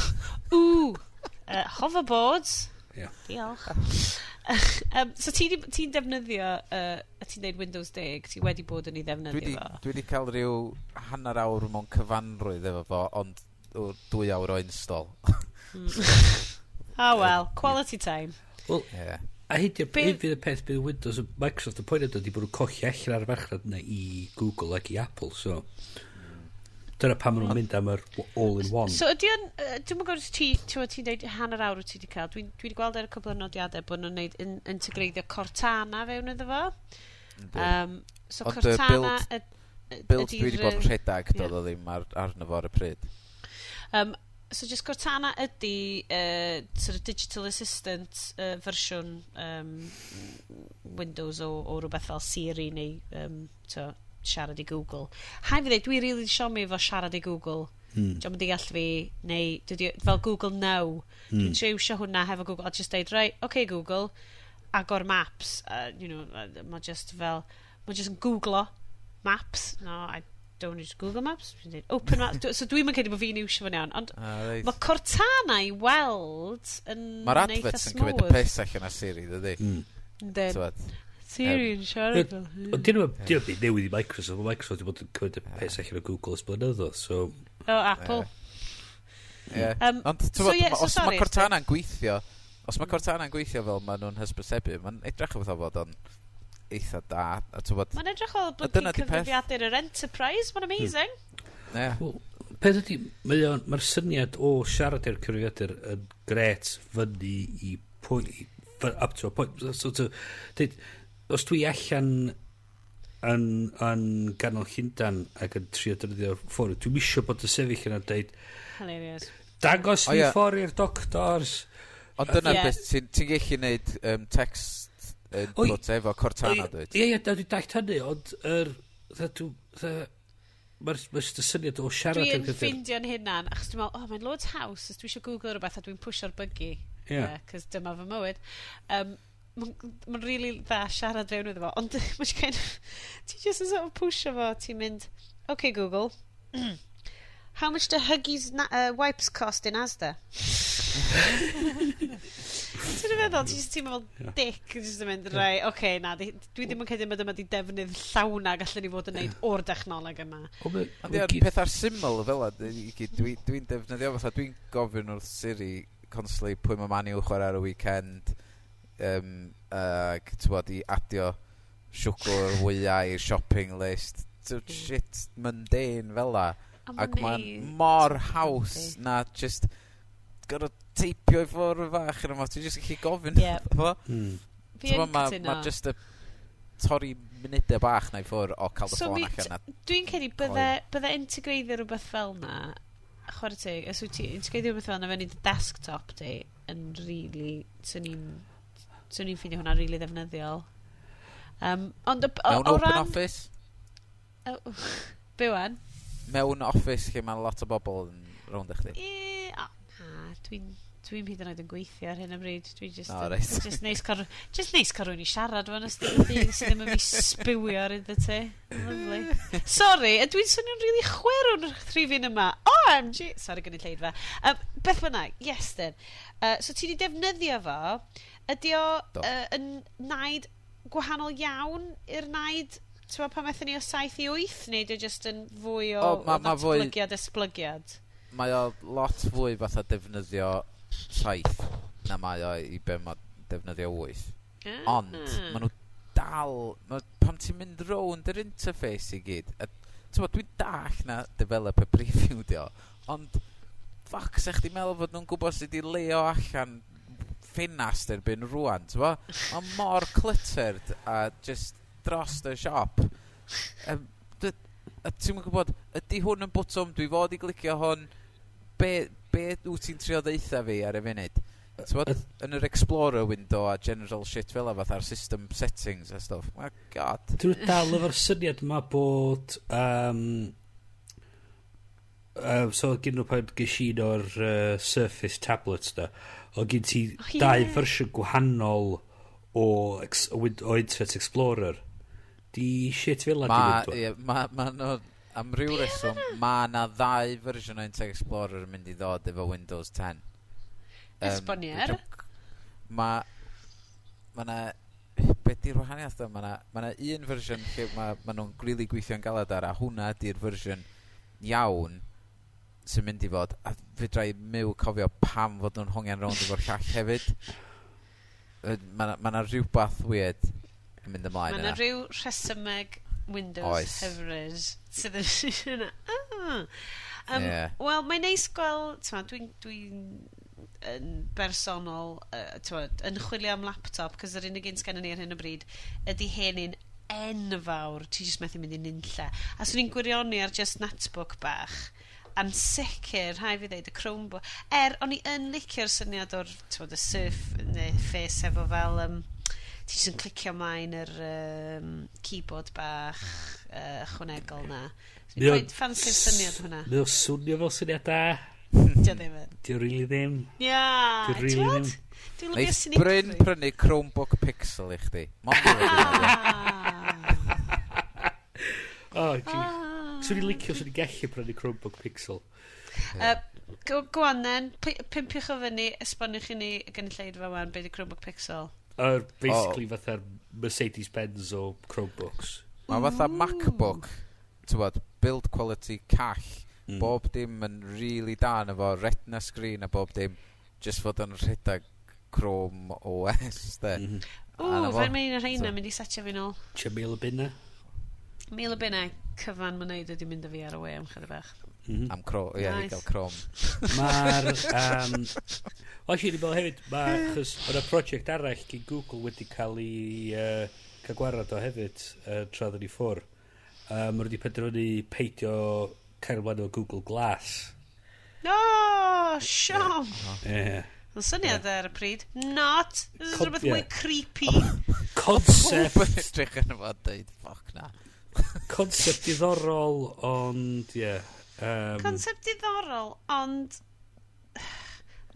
Ww! Hoverboards. Ie. Diolch. So ti'n defnyddio, a ti'n deud Windows 10, ti wedi bod yn ei ddefnyddio fo. Dwi di cael rhyw hanner awr mewn cyfanrwydd efo fo, ond 2 awr o install. Oh well, quality time. Wel, yeah. a hyd fydd y peth bydd Windows a Microsoft yn poeni ydy bod nhw'n colli allan ar y farchnad yna i Google ac i Apple, so dyna pam maen nhw'n mynd am yr all-in-one. So ydy o'n, dwi'm yn gwybod os ti'n deud hanner awr wyt ti wedi cael. Dwi wedi gweld ar y cwbl o nodiadau bod nhw'n neud integreiddio Cortana fewn iddo fo. So Ond Cortana build dwi wedi bod yn rhedeg, doedd o ddim arno fo ar y pryd. So just Cortana ydy sort of digital assistant fersiwn Windows o rhywbeth fel Siri neu to, siarad i Google. Hai fi dweud, dwi really siomi efo siarad i Google. Dio'm yn deall fi, neu dydi, fel Google Now. Dwi'n trio iwsio hwnna hefo Google, a just deud, right, okay Google, agor maps, mae just fel, mae just yn googlo maps. No, I don't use Google Maps. Dwi'n deud open maps. So dwi'n credu bod fi'n iwsio fo'n iawn. Ond reit. Mae Cortana i weld yn Mae'r adverts yn cymryd y piss allan o Siri, dydy? Yndyn. T'wod? Siri yn siarad fel hyn. Ond dyn nhw'n byd newydd i Microsoft. Mae Microsoft wedi bod yn cymryd y piss allan o Google ers blynyddoedd, so. O, Apple. Ie. Ond, so, yeah, so, os mae Cortana'n gweithio, os mae Cortana'n gweithio fel maen nhw'n hysbysebu, mae'n edrych o fatha fod o'n eitha da. A t'wod, Mae'n edrych fel bod chi'n cyfrifiadur yr Enterprise. Mae'n amazing. Ie. Wel, peth ydy, mae'r syniad o siarad i'r cyfrifiadur yn gret fyny i pwy, up to a point. So, to, deud, os dwi allan yn ganol Llundan ac yn trio defnyddio'r ffôn, dwi'n isio bod yn sefyll yna deud, Hilarious. Dangos fi ffordd i'r doctors. Ond dyna'r beth, ti'n gallu neud text input efo Cortana, dwyt? Ie, dwi'n dallt hynny, ond mae'r y syniad o siarad Dwi'n ffeindio'n hunan, achos dwi'n meddwl, oh, mae'n loads haws, os dwi eisiau Google rhywbeth a dwi'n pwsio'r buggy. Yeah. Cos dyma fy mywyd. Mae'n really dda siarad fewn iddo fo, ond mae'n kind of, ti just yn sort of pwysio fo, ti'n mynd, okay Google, how much do Huggies wipes cost in Asda? Ti'n meddwl, ti'n just teimlo fel dick, jyst yn mynd, right, okay, na, dwi ddim yn credu bod yma di defnydd llawna gallen ni fod yn neud o'r dechnoleg yma. Ond ie'r pethau syml fel 'a, i gyd, dwi'n defnyddio fatha, dwi'n gofyn wrth Siri constantly pwy mae Man U chwarae ar y weekend, ac t'wod, i adio siwgr wyau i'r shopping list, shit mundane fel 'a. Ac mae'n mor haws na just gorfod teipio i ffwrdd fach yn yma, ti'n just gallu gofyn iddo fo. Fi yn cytuno. Ma just y torri munudau bach na i ffwrdd o cael dy ffôn allan. Dwi'n credu bydde integreiddio rhywbeth fel na, chwarae teg, os wyt ti integreiddio rhywbeth fel na fewn i dy desktop di, yn really, swn i'n ffeindio hwnna really ddefnyddiol. Ond mewn open office? Be wan? Mewn office lle mae lot o bobl yn rownd i chdi. Na, dwi'n hyd yn oed yn gweithio ar hyn o bryd. Dwi just, oh, right. Just neis cael rhywun i siarad fo'n ystod y dydd sydd ddim yn mi sbiwio ar iddo ti. Lovely. Sorry, dwi'n swnio'n really chwerw'n rhifyn yma. OMG! Sorry, gynulleidfa. Beth bynnag, yes then. So ti di defnyddio fo, ydy o yn naid gwahanol iawn i'r naid, ti'n pan aethon ni o 7 i 8, neu ydy o just yn fwy o, o ddatblygiad, esblygiad? Mae o lot fwy fatha defnyddio 7 na mae o i be mae defnyddio 8. Ond, maen nhw dal, pan ti'n mynd rownd yr interface i gyd, t'mod, dwi'n dallt na developer preview di o, ond fuck, sa chdi meddwl fod nhw'n gwybod sut i leio allan ffenast erbyn rwan, t'mo? Mae mor cluttered a just dros y siop. A ti'm yn gwybod, ydy hwn yn bwtwm, dwi fod i glicio hwn, be wyt ti'n trio ddeutha fi ar y funud? T'mod, yn yr Explorer window a general shit fel fatha'r system settings a stuff. My God. Dwi'n dal efo'r syniad yma bod so gyn nhw pan ges i un o'r Surface tablets da, o gyn ti dau fersiwn gwahanol o Internet Explorer. Di shit fel 'na di mynd. Ie, ma nhw, am ryw reswm, ma na ddau fersiwn o Internet Explorer yn mynd i ddod efo Windows 10. Esbonier. Ma na, be di'r wahaniaeth o? Ma na un fersiwn lle ma nhw'n rili gweithio'n galad ar, a hwnna ydi'r fersiwn iawn sy'n mynd i fod, a fedra i myw cofio pam fod nhw'n hongian rownd efo'r llall hefyd. Ma na rhywbeth weird yn mynd ymlaen yna. Ma na rhyw rhesymeg Windows hyfryd sydd yn Wel, mae'n neis gweld, dwi'n yn bersonol, yn chwilio am laptop, cos yr unig un sgennon ni ar hyn o bryd ydy hen un enfawr, ti jyst methu mynd i nunlla. A swn i'n gwirioni ar just netbook bach. A'n sicr, rhaid fi ddeud, y Chromebook. O'n i yn licio'r syniad o'r, t'mod, y surf neu face efo fel, ti jyst yn clicio mlaen yr keyboard bach ychwanegol na. So, Mae o'n quite fancy'r syniad hwnna. Mae o'n swnio fel syniad da. Dio ddim yn. Dio really ddim. Ia, Dio really t'mod? ddim. Dwi'n lyfio Neith sinigrwydd. Bryn prynu Chromebook Pixel i chdi. Mond i wedi hynna. Oh, gee. Ah. Swn i'n licio, swn i'n gallu prynu Chromebook Pixel. Go on then, pimpiwch o fyny, esboniwch i ni y gynulleidfa wan, be di Chromebook Pixel. Basically fatha'r Mercedes-Benz o Chromebooks. Mae fatha MacBook, t'wod, build quality call, bob dim yn really da yn efo retina screen a bob dim, just fod yn rhedeg Chrome OS, de. A Ww, 'na fo. fe'n mynd o'r rheina So- mynd i setio fi nôl. Tua 1,000 o bunna. 1,000 o bunnau cyfan mae'n neud ydi mynd â fi ar y we am chydig bach. Am Chrome, ie, i Nice. gael Chrome. Mae'r... O, actually, ni'n meddwl hefyd, mae, achos o'na prosiect arall gyn Google wedi cael ei cael gwarad o hefyd tra oedden ni ffwr. Maen nhw wedi penderfynu peidio cael ymlaen o Google Glass. No, siom! Yeah. Yn syniad ar y pryd. Not! This is rhywbeth mwy creepy. Concept, Pob yn edrych yn efo a deud, fuck na. concept diddorol, ond, ie. Yeah, Concept diddorol, ond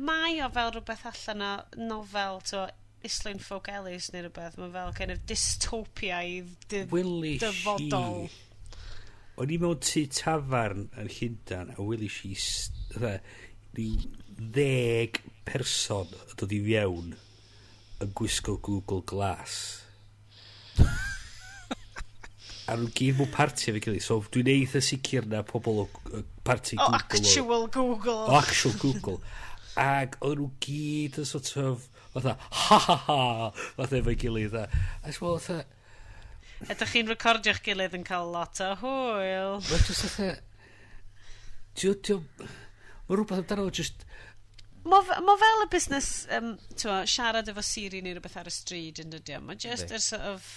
mae o fel rhywbeth allan o nofel, to, Islwyn Ffowc Elis neu rhywbeth. Mae fel kind of dystopiaidd Welish dyfodol. i... O'n i mewn tŷ tafarn yn Llundan a welish i fatha, ryw 10 person yn dod i fewn yn gwisgo Google Glass. A nhw'n gyd mewn parti efo'i gilydd. So dwi'n eitha sicr na pobl o parti O, Google. actual Google. O actual Google. Ac oedden nhw gyd yn sort of fatha, ha ha ha, fatha efo'i gilydd. A well, fatha, Ydych chi'n recordio'ch gilydd yn cael lot o hwyl. Mae'n just fatha... Mae rhywbeth amdano fo just... Mo fel y busnes, t'mo, siarad efo Siri neu rhywbeth ar y stryd yn dydi o. Mae just Yndi. yr sort of...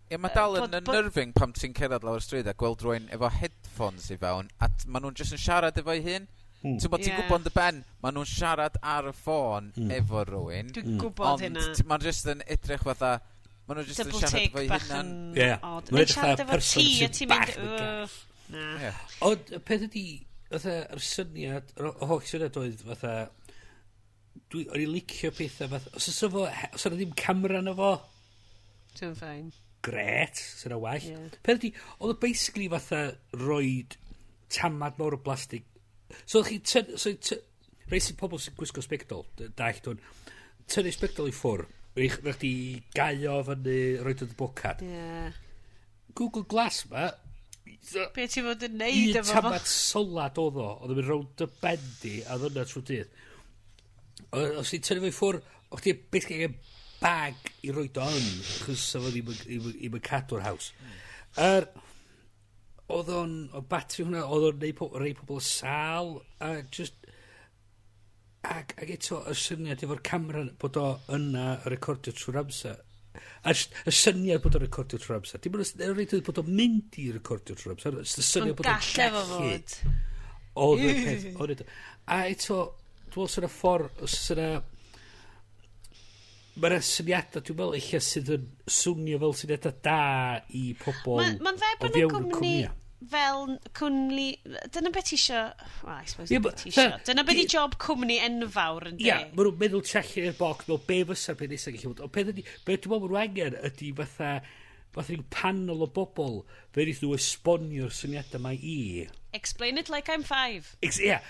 Ie, mae dal yn unnerving pam ti'n cerdded lawr y stryd a gweld rhywun efo headphones i fewn, a ma' nhw'n just yn siarad efo'i hun. Ti'n bod ti'n gwybod yn dy ben, ma' nhw'n siarad ar y ffôn efo rhywun. Dwi'n gwybod Ond hynna. ma'n just yn edrych fatha, ma' nhw just yn Double siarad take efo'i bach hunan. yn odd. Mae'n Neu edrych siarad fatha efo person ti a sy'n ti'n mynd... bach yn "Ugh, Na. Ie. Ond y peth ydi, fatha, yr syniad, yr holl syniad oedd fatha, o'n i'n licio pethau fatha, os oes efo, os yna ddim camera yna fo, Dwi'n fine. gret, sy'n well. Ie. Peth ydi, oedd o basically fatha roid tamad mawr o blastig. So o'ch chi, so, rei sy'n pobl sy'n gwisgo sbectol, dallt hwn, tynnu sbectol i ffwr, rhaid chdi gau o fyny, roid o dy bocad. Ie. Google Glass ma, Be ti fod yn neud un efo fo? tamad solad oedd o, oedd yn mynd rownd dy ben di, a oedd yna trwy dydd. Os ti'n tynnu fo i ffwr, o'ch ti basically angen bag i roid o yn, achos sa fo ddim yn cadw'r haws. Oedd o'n, o batri hwnna, oedd o'n neud rei pobl sal, a just, ac eto, y syniad efo'r camera, bod o yna yn recordio trwy'r amser. A just, y syniad bod o'n recordio trwy'r amser. Dim ond y reidrwydd bod o'n mynd i recordio trwy'r amser. Just y syniad Ond bod o'n galle fo gallu. fod. Oedd y peth, oedd A eto, dwi'n meddwl sy'n ffordd, os yna... Mae'na syniadau, dwi'n meddwl, eich sydd yn swnio fel syniadau da i pobl Mae'n dde o bod fewn yna y gwmni cwmnïau. fel cwmni... Dyna beth ti isio... Well, I suppose Ie, yeah, but- ti isio. Dyna beth i job cwmni enfawr yn Ia, maen nhw'n meddwl tu allan i'r box, meddwl be fysa'r peth nesaf gallu bod. Ond peth ydi, be dwi'n meddwl maen nhw angen ydi fatha rhyw panel o bobl, fe wnaeth nhw esbonio'r syniadau mae i. Explain it like I'm five. Ia,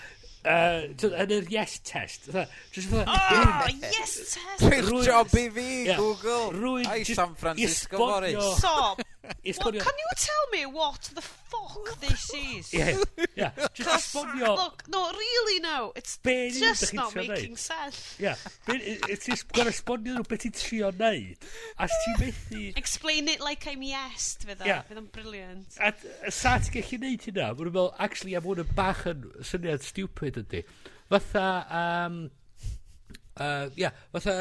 yn yr yes test. Fatha, just fatha, Oh, yes test! Rwy'r job i fi, Ie. Google. Rwy'n Ai, jyst San Francisco fory. esbonio- So, well, esbonio... can you tell me what the fuck this is? Ie, ie, just esbonio... Look, no, really no. It's Be yn union just dach chi'n not trio making neud? sense. Ie, ti'n gorau esbonio nhw beth ti'n trio neud, a os ti'n methu... Explain it like I'm yes, fydd o. Ie. Fydd o'n brilliant. A sa ti'n gallu neud hynna? Maen nhw'n meddwl, actually, am hwn yn bach yn syniad stupid ydy. Fatha, yeah, fatha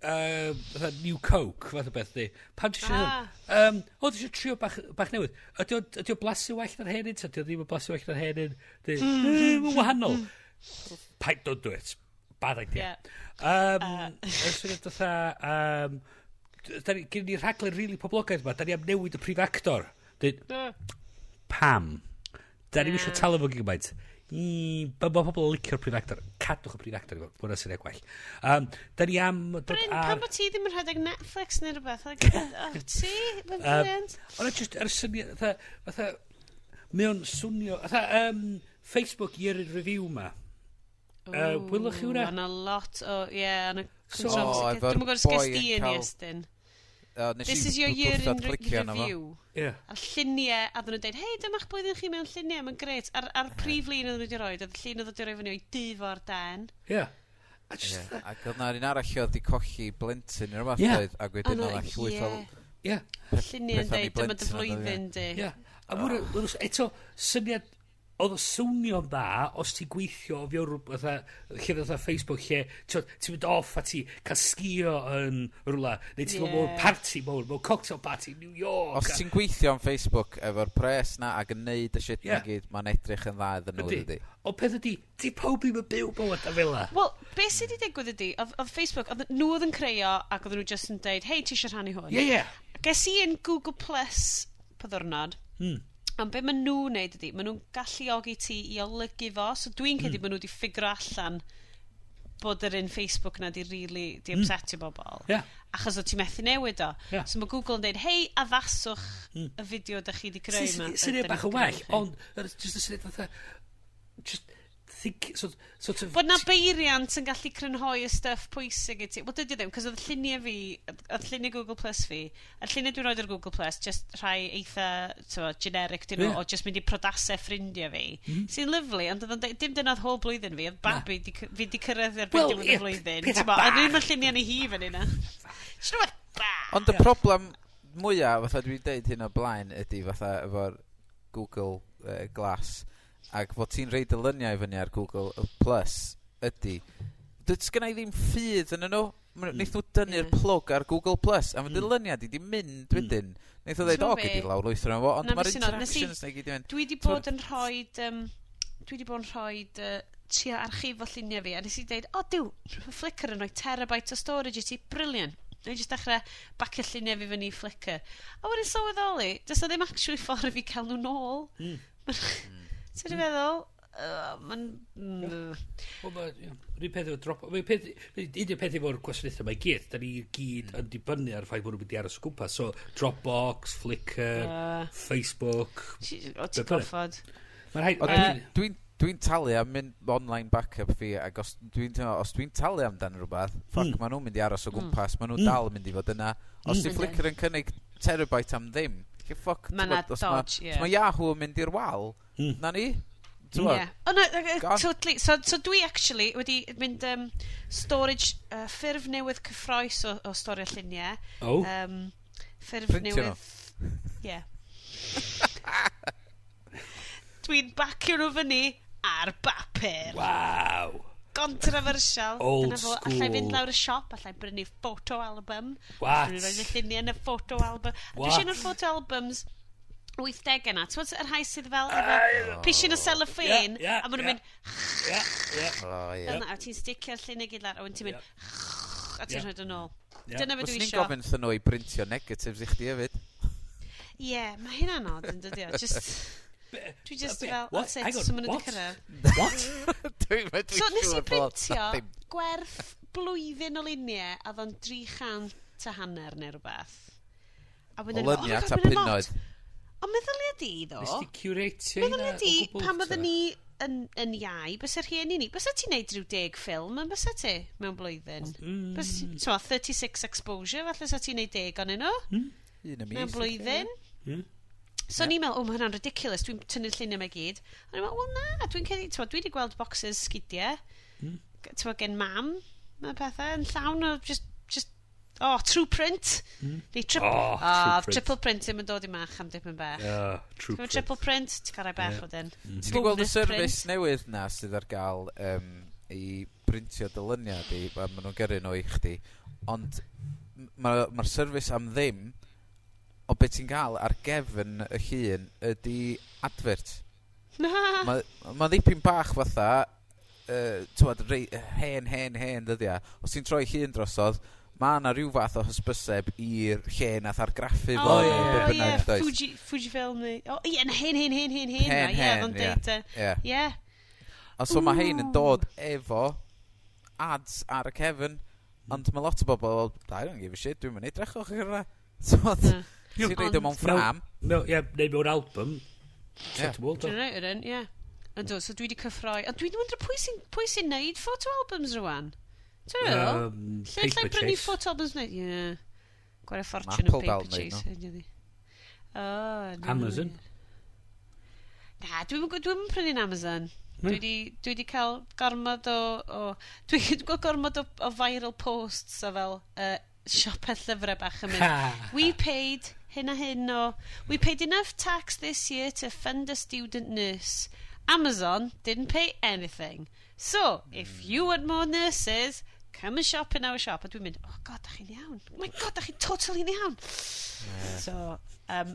fatha New Coke, fath o beth di. Pam ti eisiau hwn? O, ti eisiau trio bach newydd. Ydy o blasu well na'r hen un? Ta ydy o ddim yn blasu well na'r hen un? Di, mae'n wahanol. Paid, don't do it. Bad idea. Yeah. Y syniad fatha, da ni, gen ni rhaglen rili really poblogaidd yma, da ni am newid y prif actor. Dweud, pam? Da ni'n eisiau talu fo gymaint. Mae pobl yn licio'r prif actor. Cadwch y prif actor i fod. Hwna sy'n gwell. Da ni am dod Bryn, ar... pam bod ti ddim yn rhedeg Netflix neu rhywbeth? Like, oh, ti? Mae'n brilliant. Ond just yr syniad, fatha, mae o'n swnio, fatha, Facebook Year in Review ma. Wylwch chi hwnna? O'na lot o, ie, o'na So- controversy. O, efo'r Dwi'm yn gwybod os boi ges yn di yn cael- Iestyn. O, nes This i is your year gwrthod in clicio arno fo. review. Ie. A'r lluniau, a oedden nhw'n dweud, hei, dyma'ch blwyddyn chi mewn lluniau, mae'n gret. A'r prif lun oedden nhw wedi rhoi, oedd y llun oedd wedi rhoi fyny o'i dyfo ar den. Ie. A just, Ie, Ac oedd na'r un arall oedd di colli blentyn neu rhywbeth Ie. oedd, ac wedyn O, oedd no, na llwyth o ie. ie. Lluniau yn pethau am ei dweud, dyma dy blentyn oedd o, ie. flwyddyn di. Ie. A mwyn, eto, syniad, oedd o swnio'n dda os ti'n gweithio o fewn rhywbeth fatha, lle fatha Facebook lle ti'n mynd off a ti cael sgio yn rhywle, neu ti'n mynd mewn party mawr, mewn cocktail party in New York. Os ti'n gweithio am Facebook efo'r pres na ac yn neud y shit na gyd, mae'n edrych yn dda iddyn nhw, Yndi. dydi. Ond peth ydi, di pawb ddim yn byw bywyd a fel 'a. Wel, beth sydd wedi digwydd ydi, oedd Facebook, oedd nhw oedd yn creu o, ac oedden nhw just yn deud, hei, ti eisiau rhannu hwn? Ie, ie. Ges i yn Google Plus pa ddwrnod, ond be maen nhw'n neud ydi, maen nhw'n galluogi ti i olygu fo, so dwi'n credu maen nhw wedi ffigro allan bod yr un Facebook na di really, di upsetio bobl. Ie. Achos o ti methu newid o. Ie. So mae Google yn deud, hei, addaswch y fideo da chi wedi creu yma. Syniad ydyn bach ni'n yn well, creu chi." ond just y syniad fatha, just think, sort of... Bod na beiriant yn gallu crynhoi y stuff pwysig i ti. Wel, dydy o ddim, cos oedd lluniau fi, oedd lluniau Google Plus fi, y lluniau dwi'n rhoi ar Google Plus, just rhai eitha, t'mo, generic dyn nhw, Ie. o just mynd i prodasau ffrindiau fi, sy'n lyfli, ond oedd o'n deud, dim dyna oedd whole blwyddyn fi, oedd babi di, fi di cyrraedd erbyn Wel, diwedd y ie, flwyddyn. pethau T'mo, a bach. ddim yn lluniau ni hi fyny na. Just rhywbeth bach. Ond y problem mwyaf, fatha dwi'n deud hyn o blaen, ydy fatha efo'r Google Glass, ac fod ti'n reid y luniau fyny ar Google Plus, ydy, dyd sgynna i ddim ffydd yn nhw. Wnaeth nhw dynnu'r plug ar Google Plus, a mae dy luniau di di mynd wedyn. Wnaeth nhw dweud, T'mo o, be? gei di lawr lwythro fo, ond Na, mae'r be sy'n od, nes i- interactions na i gyd i mynd. Dwi di bod yn rhoi dwi di bod yn rhoi trio archifo lluniau fi, a nes i deud, o diw, Flickr yn rhoi terabyte o storage i ti, brilliant. Neu jyst dechrau bacio lluniau fi fyny i Flickr. A wedyn sylweddoli, does na ddim actually ffordd i fi cael nhw nôl. Ti'n meddwl? Mae'n... Wel, ie. Yr un peth efo drop... Un o'r peth efo'r gwasanaethau mae gyd, da ni gyd yn dibynnu ar y ffaith bod nhw'n mynd i aros o gwmpas. So, Dropbox, Flickr, Facebook... O, ti'n Be' bynnag. gorfod. Mae'n rhaid... Ond dwi'n talu am mynd online backup fi, ac os dwi'n teimlo, os dwi'n talu amdan rhywbeth, fuck, maen nhw'n mynd i aros o gwmpas, maen nhw dal yn mynd i fod yna. Os di Yndyn. Flickr yn cynnig terabyte am ddim, lle fuck, Ma' ti'n 'na gwbod, os ma, dodge, ie. os ma Yahoo yn mynd i'r wal, na ni? Ti'n gwbod? Yeah. Oh, no, Gone. totally. So dwi actually wedi mynd storage, ffurf newydd cyffroes o storio lluniau. Oh. Ffurf Printio nhw. newydd... Yeah. Dwi'n bacio nhw fyny ar bapur. Waw! Controversial. Old Dyna fo. Allai fynd school. lawr y siop, allai brynu photo album. What? Dwi'n rhoi y lluniau yn y photo album. A dwi What? eisiau un o'r photo albums 80au na. Ti'n y rhai sydd fel efo pishin o cellophane, Ie, ie, a maen nhw'n ie. mynd Ie, ie. O, ie. fel 'na, a ti'n sticio'r lluniau gyd lawr, a wedyn ti'n mynd a ti'n Ie. rhoi yn ôl. Ie. Dyna fe Fyswn dwi ni'n isio. gofyn wrthyn nhw i brintio negatives i chdi hefyd. Ie, mae hynna'n odd yn dydi o. Just... Dwi just Be- fel, what? that's it, Hang on, so maen nhw what? wedi cyrraedd. What? Dwi'n So nes i siŵr bod brintio nothing. gwerth blwyddyn o luniau, a oedd o'n 350 neu rhywbeth. A O wedyn o'n i fel, lyniau oh my ta God, mae'n lot. punnoedd. Ond meddylia di, ddo, Nes ti curatio hynna meddylia o di, gwbl, pan oedden ta? ni yn iau, bysa'r rhieni ni, bysa ti'n neud rhyw 10 ffilm, yn bysa ti, mewn blwyddyn? Bysa, ti'n 36 exposure, falle sa ti'n neud 10 onyn nhw, Un y mis. mewn blwyddyn. So o'n i'n meddwl, o, mae hwnna'n ridiculous, dwi'n tynnu'r lluniau mae gyd. O'n i'n meddwl, wel na, dwi'n credu, t'mo, dwi wedi gweld boxes sgidiau, t'mo, gen mam, mae pethau yn llawn o just, oh, true print. Neu triple, Oh, oh, true print. triple print ddim yn dod i mach am dipyn bach. Yeah, true Ti'n print. triple print, ti'n cael rai bach wedyn. Ti wedi gweld y Bonus service print. newydd na sydd ar gael i brintio dy luniau di, a maen nhw'n gyrru nhw i chdi, Ond mae'r ma service am ddim, o beth ti'n gael ar gefn y llun ydy advert. Na. Mae ma ddipyn bach fatha, t'wod, rei, hen, hen, hen dyddia. Os ti'n troi llun drosodd, mae yna rhyw fath o hysbyseb i'r lle nath argraffu fo, O, neu ie. be bynnag, Ie, does? Fujifilm neu... O, ie, yn hen, hen, hen, hen, hen. Hen, Ie, hen, oedd o'n ie. deud... Ie. Ie. A so mae hein yn dod efo ads ar y cefn, ond mae lot o bobl, "Well, I don't give a shit, dwi'n mynd edrych o'ch yna." So, Na. ti'n reid o mewn ffram. Mewn, ie, neu mewn album. Ie. Dwi'n rhaid yr un, ie. Yndw, so dwi wedi cyffroi. Ond dwi'n wondro pwy sy'n neud photo albums rwan? Ti'n meddwl? Lle allai Paper brynu Chase. photo albums neu? Ie. Gwario ffortiwn yn Apple Paper dal neud Chase. Ydy. Oh, no. Amazon. Na, dwi'n dwi prynu'n Amazon. Dwi wedi cael gormod o dwi wedi gweld gormod o viral posts o fel siopau llyfrau bach yn mynd. "We paid hyn a hyn o... We paid enough tax this year to fund a student nurse. Amazon didn't pay anything. So, if you want more nurses, come and shop in our shop." A dwi'n mynd, "Oh God, da chi'n iawn. Oh my God, da chi'n totally iawn." So,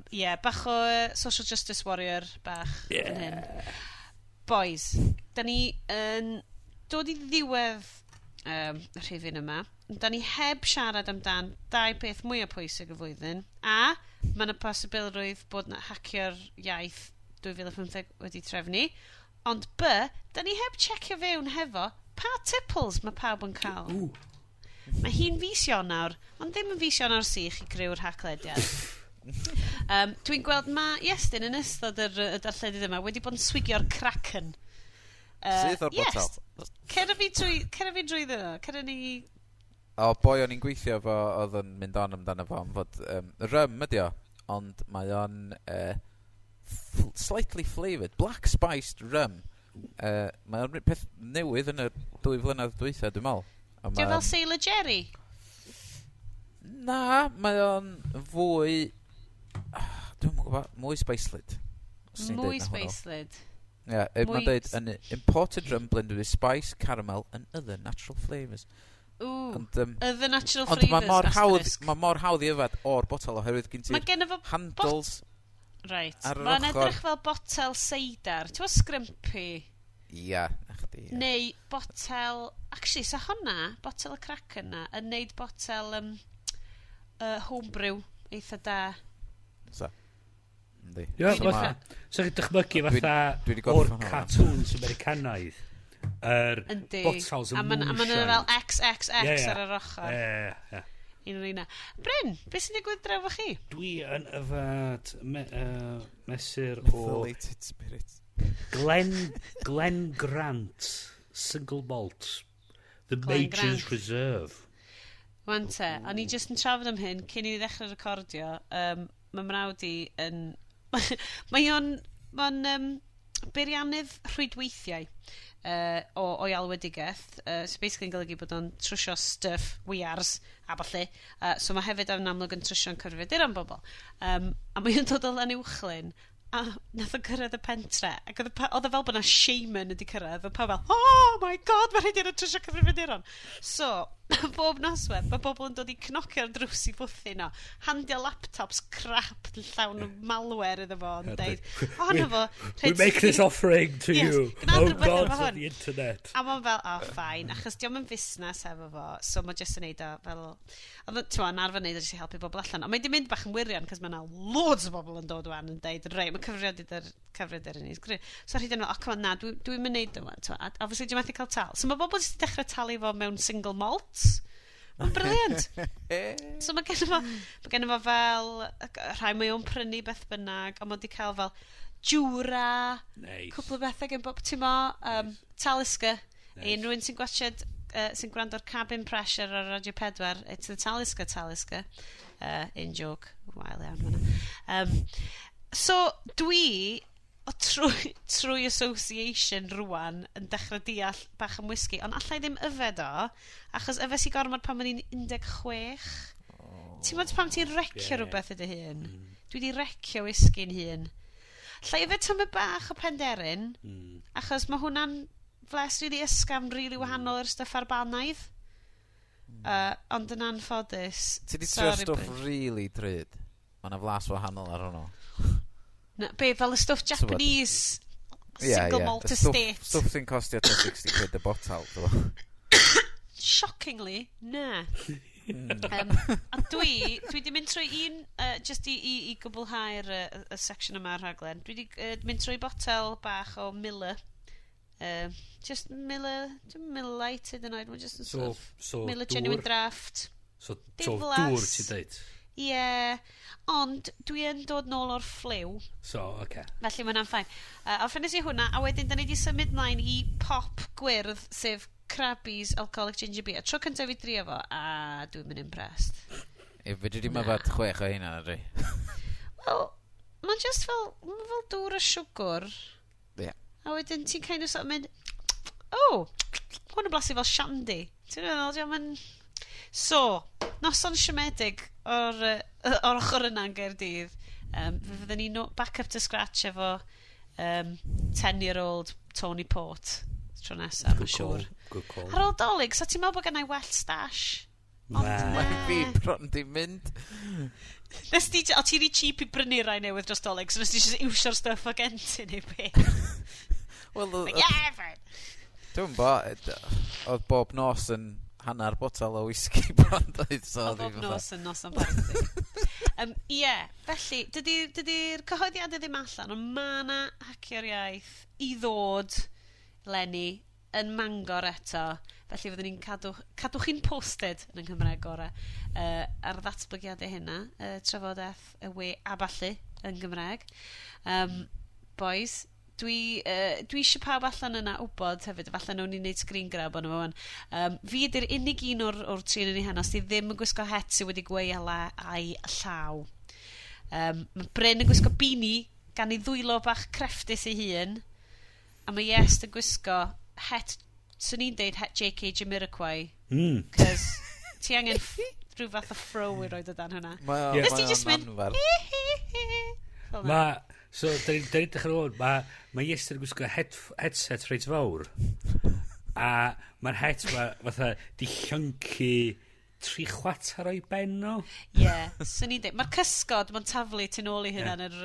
yeah, bach o social justice warrior bach yn hyn. Boys, da ni yn dod i ddiwedd y rhifyn yma. Da ni heb siarad amdan dau peth mwyaf pwysig y flwyddyn. A, mae yna posibilrwydd bod na Hacio'r Iaith 2015 wedi trefnu. Ond B, da ni heb checio fewn hefo pa tipples mae pawb yn cael. Ww. Mae hi'n fis Ionawr, ond ddim yn fis Ionawr sych i greu'r Haclediad. Dwi'n gweld mae Iestyn yn ystod y darllediad yma wedi bod yn swigio'r Kraken. Syth o'r botel. Yes, cer a fi drwy ddo. Cer a ni. O, boi o'n i'n gweithio efo oedd yn mynd on amdano fo, am fod rum ydi o, ond mae o'n slightly flavoured, black spiced rum. Mae o'n peth newydd yn y 2 flynedd dwytha, dwi'n meddwl. A Di o fel Sailor Jerry? Na, mae o'n fwy... Dwi'n gwybod, mwy spicelyd, os ti'n Mwy deud na hwnnw. spicelyd. Ie, yeah, mae'n deud an imported rum blended with spice, caramel and other natural flavours. Ooh, Ond, other natural ond flavours, mae mor hawdd, asterisk. mae mor hawdd i yfed o'r botel oherwydd gen Mae ti'r genno fo handles Right. ar yr Mae'n ochr. edrych fel botel seidar. Ti'n gwybod Scrumpy? Ia, na chdi. Ie. Neu botel... Actually, sa honna, botel y Kraken na, yn neud botel homebrew eitha da. So. Yndi. Ie, So fatha... So chi'n dychmygu fatha dwi 'di o'r gorffen hwnna. cartoons Americanaidd. Yr botels A y ma'n a ma moonshine. fel XXX Ie. ar yr ochr. Ie. Un o'r un. Bryn, beth sy'n digwydd draw efo chi? Dwi yn yfad mesur o Methylated spirit. Glen Grant Single Malt. The Glen Major's Grant. Reserve. Wan te, o'n i jyst yn trafod am hyn cyn i ni ddechrau recordio. Mae mrawd i yn... mae o'n... Mae'n beiriannydd rhwydweithiau o'i alwedigaeth. So basically yn golygu bod o'n trwsio stuff, wires, a ballu. So mae hefyd yn amlwg yn trwsio'n cyfrifiaduron bobl. A mae o'n dod o Lanuwchllyn, a nath o gyrraedd y pentre, ac oedd o fel bod 'na shaman wedi cyrraedd, oedd pawb fel, "Oh my God, mae rhaid i'n trwsio cyfrifiaduron." So, bob noswaith, mae bobl yn dod i cnocio'r drws i fwthyn o, handio laptops crap llawn o malware iddo fo, yn deud, "O, na fo," "We make this offering to Yes, you, gwna oh rhywbeth efo gods of hwn." the internet." A mae'n fel, "Oh, fine," achos diolch yn fusnes efo fo, so mae jyst yn neud o fel... Oedd o, ti'n arfer neud o jyst i helpu bobl allan. Ond mae di mynd bach yn wirion, cos mae yna loads o bobl yn dod wan yn deud, "Reit, mae cyfrifiadur yn ei So rhaid yn fel, "Oh, come on, na, dwi'n mynd neud o wan." T'mo, a obviously, dwi'n methu cael tal. So mae bobl jyst yn dechrau talu fo mewn single malts. Mae'n brilliant. So mae genno fo fel, rhai mae o'n prynu beth bynnag, ond mae wedi cael fel Jura, cwpl o bethau gen bob, ti'n mo, Talisker. Nice. Nice. Unrhyw un sy'n gwachod, sy'n gwrando ar Cabin Pressure ar Radio 4, it's the Talisker Talisker. In joke, wael iawn hwnna. So, dwi, o trwy association rwan, yn dechrau deall bach am whisky, ond allai ddim yfed o, achos yfes i gormod pan o'n i'n 16. Ti'n meddwl pam ti'n wrecio rhywbeth i dy hun? Dwi wedi wrecio whisky'n hun. Allai yfed tymed bach o Penderyn, achos mae hwnna'n fles rili ysgafn, rili wahanol i'r stuff arbanaidd. Ond yn anffodus... Ti di trio stwff really drud? Mae yna flas wahanol ar hwnnw. Na, be, fel y stwff Japanese single malt estate. Stwff sy'n costio 60 quid y botal. Shockingly, na. A dwi di mynd trwy un, just i gwblhau'r y section yma ar rhaglen, dwi di mynd trwy botel bach o Miller. Just Miller, dwi'n Miller Lite hyd yn oed, mae'n just yn so, sort of so Miller Genuine Draft. So dŵr ti'n deud? Ie, yeah, ond dwi yn dod nôl o'r ffliw. So, oce. Okay. Felly mae hwnna'n fine. A ffynes i hwnna, a wedyn da ni di symud mlaen i pop gwyrdd, sef Crabbie's Alcoholic Ginger Beer. Tro cyntaf fi drio fo, a dwi'n mynd impressed. E, fedri di myfad 6 o hynna, ydy? Wel, mae'n just fel, ma fel dŵr a siwgr. Ie. Yeah. A wedyn ti'n kind of sort of mynd, oh, hwn yn blasu fel shandy. Ti'n meddwl, diolch yn... So, noson siomedig o'r ochr yna yn Gaerdydd. Fe fydden ni no, back up to scratch efo 10-year-old Tony Port tro nesaf, mae'n siŵr. Good call. Ar ôl Dolig, so ti'n meddwl bod gennai well stash? Ond Mae fi bron di mynd. Nes di, o ti'n rhy cheap i brynu rai newydd dros Dolig, so nes di just iwsio'r stuff o gen ti neu beth. Wel, yeah, fine. Dwi'n bo, oedd bob nos yn hanner botel o whisky bron doedd, so oedd bob nos yn nos am party. Ie, felly, dydy'r cyhoeddiadau ddim allan, ond mae yna Hacio'r Iaith i ddod leni yn Mangor eto. Felly fyddwn ni'n cadw chi'n posted yn y Nghymraeg gorau ar ddatblygiadau hynna, trafodaeth y we a ballu yn Gymraeg. Boys, dwi eisiau pawb allan yna wybod hefyd, falle nhw'n ni'n neud screen grab ond yma. Fi ydy'r unig un o'r tri yn ei heno sydd ddim yn gwisgo het sydd wedi gweu a'i llaw. Mae Bryn yn gwisgo beanie gan ei ddwylo bach crefftus ei hun, a mae Iest yn gwisgo het, swn i'n deud het JK Jamiroquai. Cos ti angen rhyw fath o fro i roed o dan hwnna. Mae Nes ti just mynd, Mae... So, da ni'n dechrau o'n, mae Iestyn yn gwisgo headset reit fawr. A mae'r het ma, fatha, di llyncu 3/4 o'i ben o. Ie, swn i'n deud. Mae'r cysgod, mae'n taflu tu nôl i hynna'n yr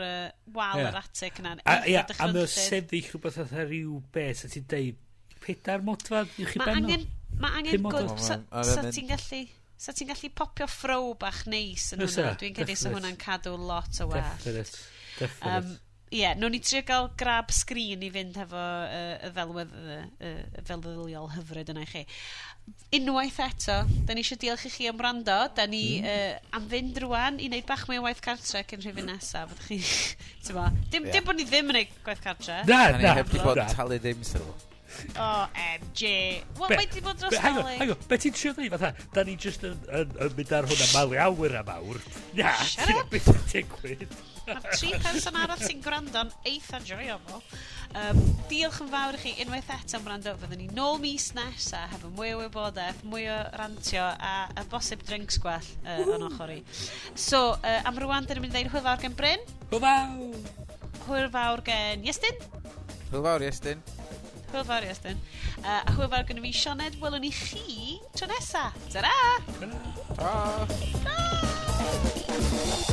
wal yr atig yna'n. A mae o'n sefyll rhywbeth fatha rhyw beth, a ti'n deud 4 modfedd uwch i ben o. Mae angen good, so ti'n gallu... So ti'n gallu popio fro bach neis yn hwnna. Dwi'n credu sa hwnna'n cadw lot o well. Definite. Ie, nawn ni trio gael grab screen i fynd hefo y ddelwedd y felwyddiol hyfryd yna i chi. Unwaith eto, da ni eisiau diolch i chi am wrando. Da ni am fynd rwan i wneud bach mwy o waith cartre cyn rhifyn nesaf. Ydych chi, ti'n bo, dim bod ni ddim yn gwneud gwaith cartre. Na, Da ni heb di bod yn talu ddim sylw. OMG. Wel, mae di bod dros Dolig. Hang on, be ti'n trio dweud? Fatha, da ni just yn mynd ar hwnna malu awyr am awr. Na, Shut up. Beth yn digwydd. Mae'r 3 person arall sy'n gwrando'n eitha joio fo. Diolch yn fawr i chi unwaith eto am wrando. Fyddwn ni nôl mis nesa hefo mwy o wybodaeth, mwy o rantio a bosib drinks gwell yn ochr i. So, am rwan, dyn ni'n mynd i ddeud hwyl fawr gen Bryn. Hwyl fawr! Hwyl fawr gen Iestyn. Hwyl fawr, Iestyn. Hwyl fawr, Iestyn. A hwyl fawr gen i fi, Sioned. Welwn ni chi tro nesa. Ta-ra! Ta! Ta!